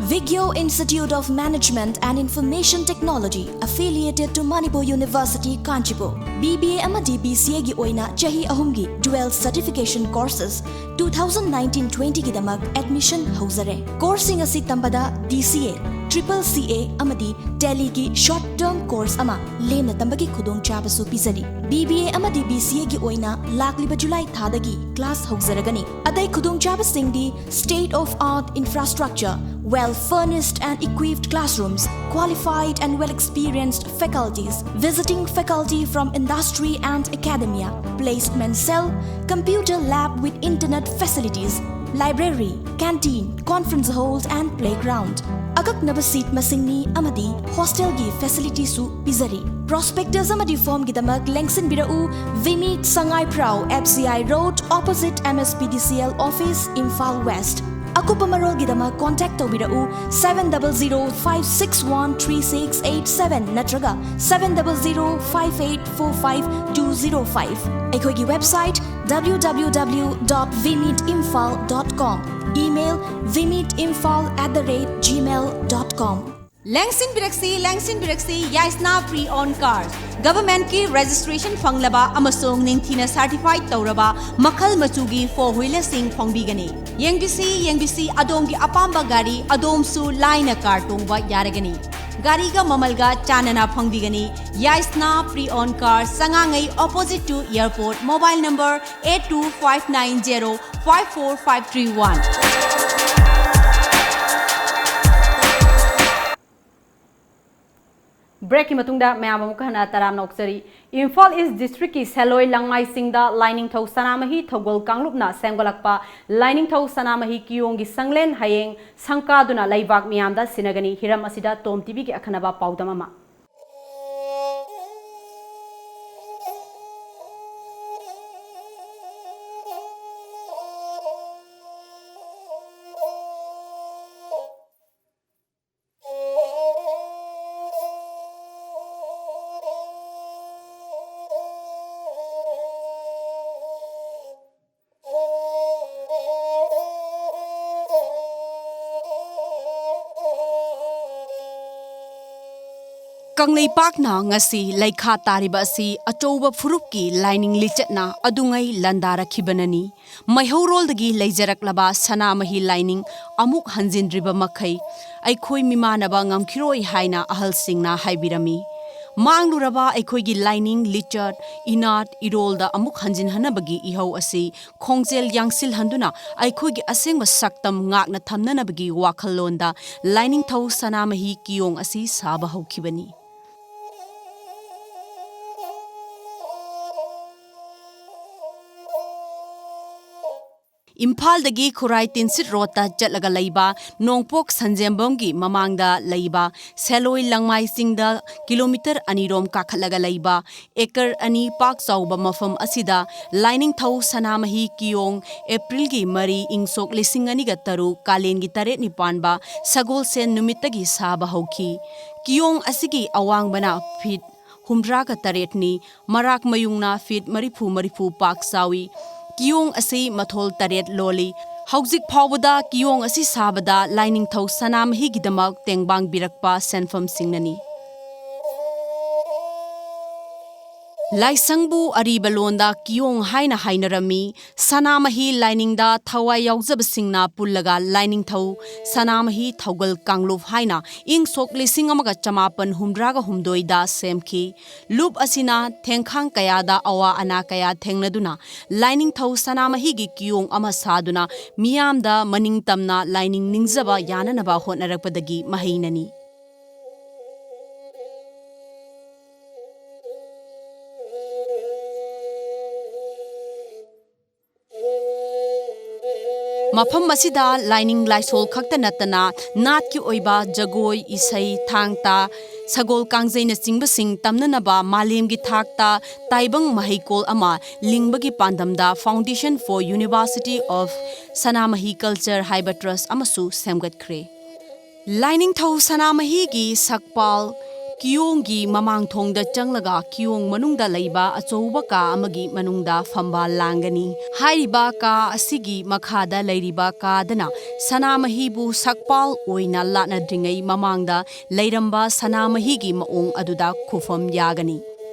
Vigyo Institute of Management and Information Technology, affiliated to Manipur University, Kanchipur. B B A ꯑꯃꯗꯤ B C A ꯒꯤ ꯑꯣꯏꯅ ꯆꯍꯤ ꯑꯍꯨꯝꯒꯤ dual certification courses two thousand nineteen twenty ꯒꯤꯗꯃꯛ admission ꯍꯧꯖꯔꯦ꯫ Courseꯁꯤꯡ ꯑꯁꯤ ꯇꯝꯕꯗ D C A, Triple C A ꯑꯃꯗꯤ Tallyꯒꯤ short term course ꯑꯃ ꯂꯦꯝꯅ ꯇꯝꯕꯒꯤ ꯈꯨꯗꯣꯡꯆꯥꯕꯁꯨ ꯄꯤꯖꯔꯤ꯫ B B A ꯑꯃꯗꯤ B C A ꯒꯤ ꯑꯣꯏꯅ ꯂꯥꯛꯂꯤꯕ ꯖꯨꯂꯥꯏ ꯊꯥꯗꯒꯤ class ꯍꯧꯖꯔꯒꯅꯤ꯫ ꯑꯇꯩ ꯈꯨꯗꯣꯡꯆꯥꯕꯁꯤꯡꯗꯤ state of art infrastructure, well furnished and equipped classrooms, qualified and well experienced faculties, visiting faculty from industry and academia, placement cell, computer lab with internet facilities, library, canteen, conference hall and playground. ꯑꯀꯛꯅꯕ seat ꯃꯁꯤꯡꯅꯤ ꯑꯃꯗꯤ hostelꯒꯤ facilityꯁꯨ ꯄꯤꯖꯔꯤ꯫ Prospectus ꯑꯃꯗꯤ formꯒꯤꯗꯃꯛ ꯂꯦꯡꯁꯤꯟꯕꯤꯔꯛꯎ, Vimit, Sangai Pharao, F C I Road, opposite M S P D C L office, Imphal West. ꯑꯀꯨꯞꯄ ꯃꯔꯣꯜꯒꯤꯗꯃꯛ contact ꯇꯧꯕꯤꯔꯛꯎ seven double zero five six one three six eight seven ꯅꯠꯇ꯭ꯔꯒ seven double zero five eight four five two zero five꯫ ꯑꯩꯈꯣꯏꯒꯤ website W W W dot vimit imphal dot com, email vimit imphal at the rate gmail dot com. ꯂꯦꯡꯁꯤꯟꯕꯤꯔꯛꯁꯤ, ꯂꯦꯡꯁꯤꯟꯕꯤꯔꯛꯁꯤ, ꯌꯥꯏꯁꯅꯥ Pre-owned cars꯫ Governmentꯀꯤ registration ꯐꯪꯂꯕ ꯑꯃꯁꯨꯡ ꯅꯤꯡꯊꯤꯅ certified ꯇꯧꯔꯕ ꯃꯈꯜ ꯃꯆꯨꯒꯤ four wheelerꯁꯤꯡ ꯐꯪꯕꯤꯒꯅꯤ꯫ ꯌꯦꯡꯕꯤꯁꯤ, ꯌꯦꯡꯕꯤꯁꯤ, ꯑꯗꯣꯝꯒꯤ ꯑꯄꯥꯝꯕ ꯒꯥꯔꯤ ꯑꯗꯣꯝꯁꯨ ꯂꯥꯏꯅ car ꯇꯣꯡꯕ ꯌꯥꯔꯒꯅꯤ꯫ ꯒꯥꯔꯤꯒ ꯃꯃꯜꯒ ꯆꯥꯟꯅꯅ ꯐꯪꯕꯤꯒꯅꯤ꯫ ꯌꯥꯏꯁꯅꯥ Pre-owned cars, ꯆꯉꯥꯉꯩ, opposite to airport, mobile number eight two five nine zero five four five three one꯫ ꯕ꯭ꯔꯦꯛꯀꯤ ꯃꯇꯨꯡꯗ ꯃꯌꯥꯝ ꯑꯃꯨꯛ ꯍꯟꯅ ꯇꯔꯥꯝꯅ ꯑꯣꯛꯆꯔꯤ꯫ ꯏꯝꯐꯥꯜ ꯏꯁ ꯗꯤꯁꯇ꯭ꯔꯤꯛꯀꯤ ꯁꯦꯂꯣꯏ ꯂꯪꯃꯥꯏꯁꯤꯡꯗ ꯂꯥꯏꯅꯤꯡꯊꯧ ꯁꯅꯥꯃꯍꯤ ꯊꯧꯒꯜ ꯀꯥꯡꯂꯨꯞꯅ ꯁꯦꯝꯒꯠꯂꯛꯄ ꯂꯥꯏꯅꯤꯡꯊꯧ ꯁꯅꯥꯃꯍꯤ ꯀꯤꯌꯣꯡꯒꯤ ꯁꯪꯂꯦꯟ ꯍꯌꯦꯡ ꯁꯪꯀꯥꯗꯨꯅ ꯂꯩꯕꯥꯛ ꯃꯤꯌꯥꯝꯗ ꯁꯤꯟꯅꯒꯅꯤ꯫ ꯍꯤꯔꯝ ꯑꯁꯤꯗ ꯇꯣꯝ ꯇꯤꯚꯤꯒꯤ ꯑꯈꯟꯅꯕ ꯄꯥꯎꯗꯝ ꯑꯃ꯫ ꯀꯪꯂꯩꯄꯥꯛꯅ ꯉꯁꯤ ꯂꯩꯈꯥ ꯇꯥꯔꯤꯕ ꯑꯁꯤ ꯑꯆꯧꯕ ꯐꯨꯔꯨꯞꯀꯤ ꯂꯥꯏꯅꯤꯡ ꯂꯤꯆꯠꯅ ꯑꯗꯨꯉꯩ ꯂꯥꯟꯗꯥꯔꯛꯈꯤꯕꯅꯅꯤ꯫ ꯃꯩꯍꯧꯔꯣꯜꯗꯒꯤ ꯂꯩꯖꯔꯛꯂꯕ ꯁꯅꯥꯃꯍꯤ ꯂꯥꯏꯅꯤꯡ ꯑꯃꯨꯛ ꯍꯟꯖꯤꯟꯗ꯭ꯔꯤꯕ ꯃꯈꯩ ꯑꯩꯈꯣꯏ ꯃꯤꯃꯥꯟꯅꯕ ꯉꯝꯈꯤꯔꯣꯏ ꯍꯥꯏꯅ ꯑꯍꯜꯁꯤꯡꯅ ꯍꯥꯏꯕꯤꯔꯝꯃꯤ꯫ ꯃꯥꯡꯂꯨꯔꯕ ꯑꯩꯈꯣꯏꯒꯤ ꯂꯥꯏꯅꯤꯡ, ꯂꯤꯆꯠ, ꯏꯅꯥꯠ, ꯏꯔꯣꯜꯗ ꯑꯃꯨꯛ ꯍꯟꯖꯤꯟꯍꯟꯅꯕꯒꯤ ꯏꯍꯧ ꯑꯁꯤ ꯈꯣꯡꯖꯦꯜ ꯌꯥꯡꯁꯤꯜꯍꯟꯗꯨꯅ ꯑꯩꯈꯣꯏꯒꯤ ꯑꯁꯦꯡꯕ ꯁꯛꯇꯝ ꯉꯥꯛꯅ ꯊꯝꯅꯅꯕꯒꯤ ꯋꯥꯈꯜꯂꯣꯟꯗ ꯂꯥꯏꯅꯤꯡꯊꯧ ꯁꯅꯥꯃꯍꯤ ꯀꯤꯌꯣꯡ ꯑꯁꯤ ꯁꯥꯕ ꯍꯧꯈꯤꯕꯅꯤ꯫ ꯏꯝꯐꯥꯜꯗꯒꯤ ꯈꯨꯔꯥꯏ ꯇꯤꯟꯁꯤꯠ ꯔꯣꯗꯇ ꯆꯠꯂꯒ ꯂꯩꯕ ꯅꯣꯡꯄꯣꯛ ꯁꯟꯖꯦꯝꯕꯝꯒꯤ ꯃꯃꯥꯡꯗ ꯂꯩꯕ ꯁꯦꯂꯣꯏ ꯂꯪꯃꯥꯏꯁꯤꯡꯗ ꯀꯤꯂꯣꯃꯤꯇꯔ ꯑꯅꯤꯔꯣꯝ ꯀꯥꯈꯠꯂꯒ ꯂꯩꯕ ꯑꯦꯀꯔ ꯑꯅꯤ ꯄꯥꯛ ꯆꯥꯎꯕ ꯃꯐꯝ ꯑꯁꯤꯗ ꯂꯥꯏꯅꯤꯡꯊꯧ ꯁꯅꯥꯃꯍꯤ ꯀꯤꯌꯣꯡ ꯑꯦꯄ꯭ꯔꯤꯜꯒꯤ ꯃꯔꯤ ꯏꯪ ꯁꯣꯛ ꯂꯤꯁꯤꯡ ꯑꯅꯤꯒ ꯇꯔꯨꯛ ꯀꯥꯂꯦꯟꯒꯤ ꯇꯔꯦꯠꯅꯤ ꯄꯥꯟꯕ ꯁꯒꯣꯜꯁꯦꯟ ꯅꯨꯃꯤꯠꯇꯒꯤ ꯁꯥꯕ ꯍꯧꯈꯤ꯫ ꯀꯤꯌꯣꯡ ꯑꯁꯤꯒꯤ ꯑꯋꯥꯡꯕꯅ ꯐꯤꯠ ꯍꯨꯝꯗ꯭ꯔꯥꯒ ꯇꯔꯦꯠꯅꯤ, ꯃꯔꯥꯛ ꯃꯌꯨꯡꯅ ꯐꯤꯠ ꯃꯔꯤꯐꯨ ꯃꯔꯤꯐꯨ ꯄꯥꯛ ꯆꯥꯎꯏ꯫ ꯀꯤꯌꯣꯡ ꯑꯁꯤ ꯃꯊꯣꯜ ꯇꯔꯦꯠ ꯂꯣꯜꯂꯤ꯫ ꯍꯧꯖꯤꯛ ꯐꯥꯎꯕꯗ ꯀꯤꯌꯣꯡ ꯑꯁꯤ ꯁꯥꯕꯗ ꯂꯥꯏꯅꯤꯡꯊꯧ ꯁꯅꯥꯃꯍꯤꯒꯤꯗꯃꯛ ꯇꯦꯡꯕꯥꯡꯕꯤꯔꯛꯄ ꯁꯦꯟꯐꯝꯁꯤꯡꯅꯅꯤ꯫ ꯂꯥꯏꯁꯪꯕꯨ ꯑꯔꯤꯕ ꯂꯣꯟꯗ ꯀꯤꯌꯣꯡ ꯍꯥꯏꯅ ꯍꯥꯏꯅꯔꯝꯃꯤ꯫ ꯁꯅꯥꯃꯍꯤ ꯂꯥꯏꯅꯤꯡꯗ ꯊꯋꯥꯏ ꯌꯥꯎꯖꯕꯁꯤꯡꯅ ꯄꯨꯜꯂꯒ ꯂꯥꯏꯅꯤꯡꯊꯧ ꯁꯅꯥꯃꯍꯤ ꯊꯧꯒꯜ ꯀꯥꯡꯂꯨꯞ ꯍꯥꯏꯅ ꯏꯪ ꯁꯣꯛ ꯂꯤꯁꯤꯡ ꯑꯃꯒ ꯆꯃꯥꯄꯟ ꯍꯨꯝꯗ꯭ꯔꯥꯒ ꯍꯨꯝꯗꯣꯏꯗ ꯁꯦꯝꯈꯤ꯫ ꯂꯨꯞ ꯑꯁꯤꯅ ꯊꯦꯡꯈꯥꯡ ꯀꯌꯥꯗ ꯑꯋꯥ ꯑꯅꯥ ꯀꯌꯥ ꯊꯦꯡꯅꯗꯨꯅ ꯂꯥꯏꯅꯤꯡꯊꯧ ꯁꯅꯥꯃꯍꯤꯒꯤ ꯀꯤꯌꯣꯡ ꯑꯃ ꯁꯥꯗꯨꯅ ꯃꯤꯌꯥꯝꯗ ꯃꯅꯤꯡ ꯇꯝꯅ ꯂꯥꯏꯅꯤꯡ ꯅꯤꯡꯖꯕ ꯌꯥꯅꯅꯕ ꯍꯣꯠꯅꯔꯛꯄꯗꯒꯤ ꯃꯍꯩꯅꯅꯤ꯫ ꯃꯐꯝ ꯑꯁꯤꯗ ꯂꯥꯏꯅꯤꯡ ꯂꯥꯏꯁꯣꯜ ꯈꯛꯇ ꯅꯠꯇꯅ ꯅꯥꯠꯀꯤ ꯑꯣꯏꯕ ꯖꯒꯣꯏ, ꯏꯁꯩ, ꯊꯥꯡ ꯇꯥ, ꯁꯒꯣꯜ ꯀꯥꯡꯖꯩꯅꯆꯤꯡꯕꯁꯤꯡ ꯇꯝꯅꯅꯕ ꯃꯥꯂꯦꯝꯒꯤ ꯊꯥꯛꯇ ꯇꯥꯏꯕꯪ ꯃꯍꯩꯀꯣꯜ ꯑꯃ ꯂꯤꯡꯕꯒꯤ ꯄꯥꯟꯗꯝꯗ Foundation for University of Sanamahi Culture ꯍꯥꯏꯕ trust ꯑꯃꯁꯨ ꯁꯦꯝꯒꯠꯈ꯭ꯔꯦ꯫ ꯂꯥꯏꯅꯤꯡꯊꯧ ꯁꯅꯥꯃꯍꯤꯒꯤ ꯁꯛꯄꯥꯜ ꯀꯤꯌꯣꯡꯒꯤ ꯃꯃꯥꯡ ꯊꯣꯡꯗ ꯆꯪꯂꯒ ꯀꯤꯌꯣꯡ ꯃꯅꯨꯡꯗ ꯂꯩꯕ ꯑꯆꯧꯕ ꯀꯥ ꯑꯃꯒꯤ ꯃꯅꯨꯡꯗ ꯐꯝꯕꯥꯜ ꯂꯥꯡꯒꯅꯤ꯫ ꯍꯥꯏꯔꯤꯕ ꯀꯥ ꯑꯁꯤꯒꯤ ꯃꯈꯥꯗ ꯂꯩꯔꯤꯕ ꯀꯥꯗꯅ ꯁꯅꯥꯃꯍꯤꯕꯨ ꯁꯛꯄꯥꯜ ꯑꯣꯏꯅ ꯂꯥꯠꯅꯗ꯭ꯔꯤꯉꯩ ꯃꯃꯥꯡꯗ ꯂꯩꯔꯝꯕ ꯁꯅꯥꯃꯍꯤꯒꯤ ꯃꯑꯣꯡ ꯑꯗꯨꯗ ꯈꯨꯐꯝ ꯌꯥꯒꯅꯤ꯫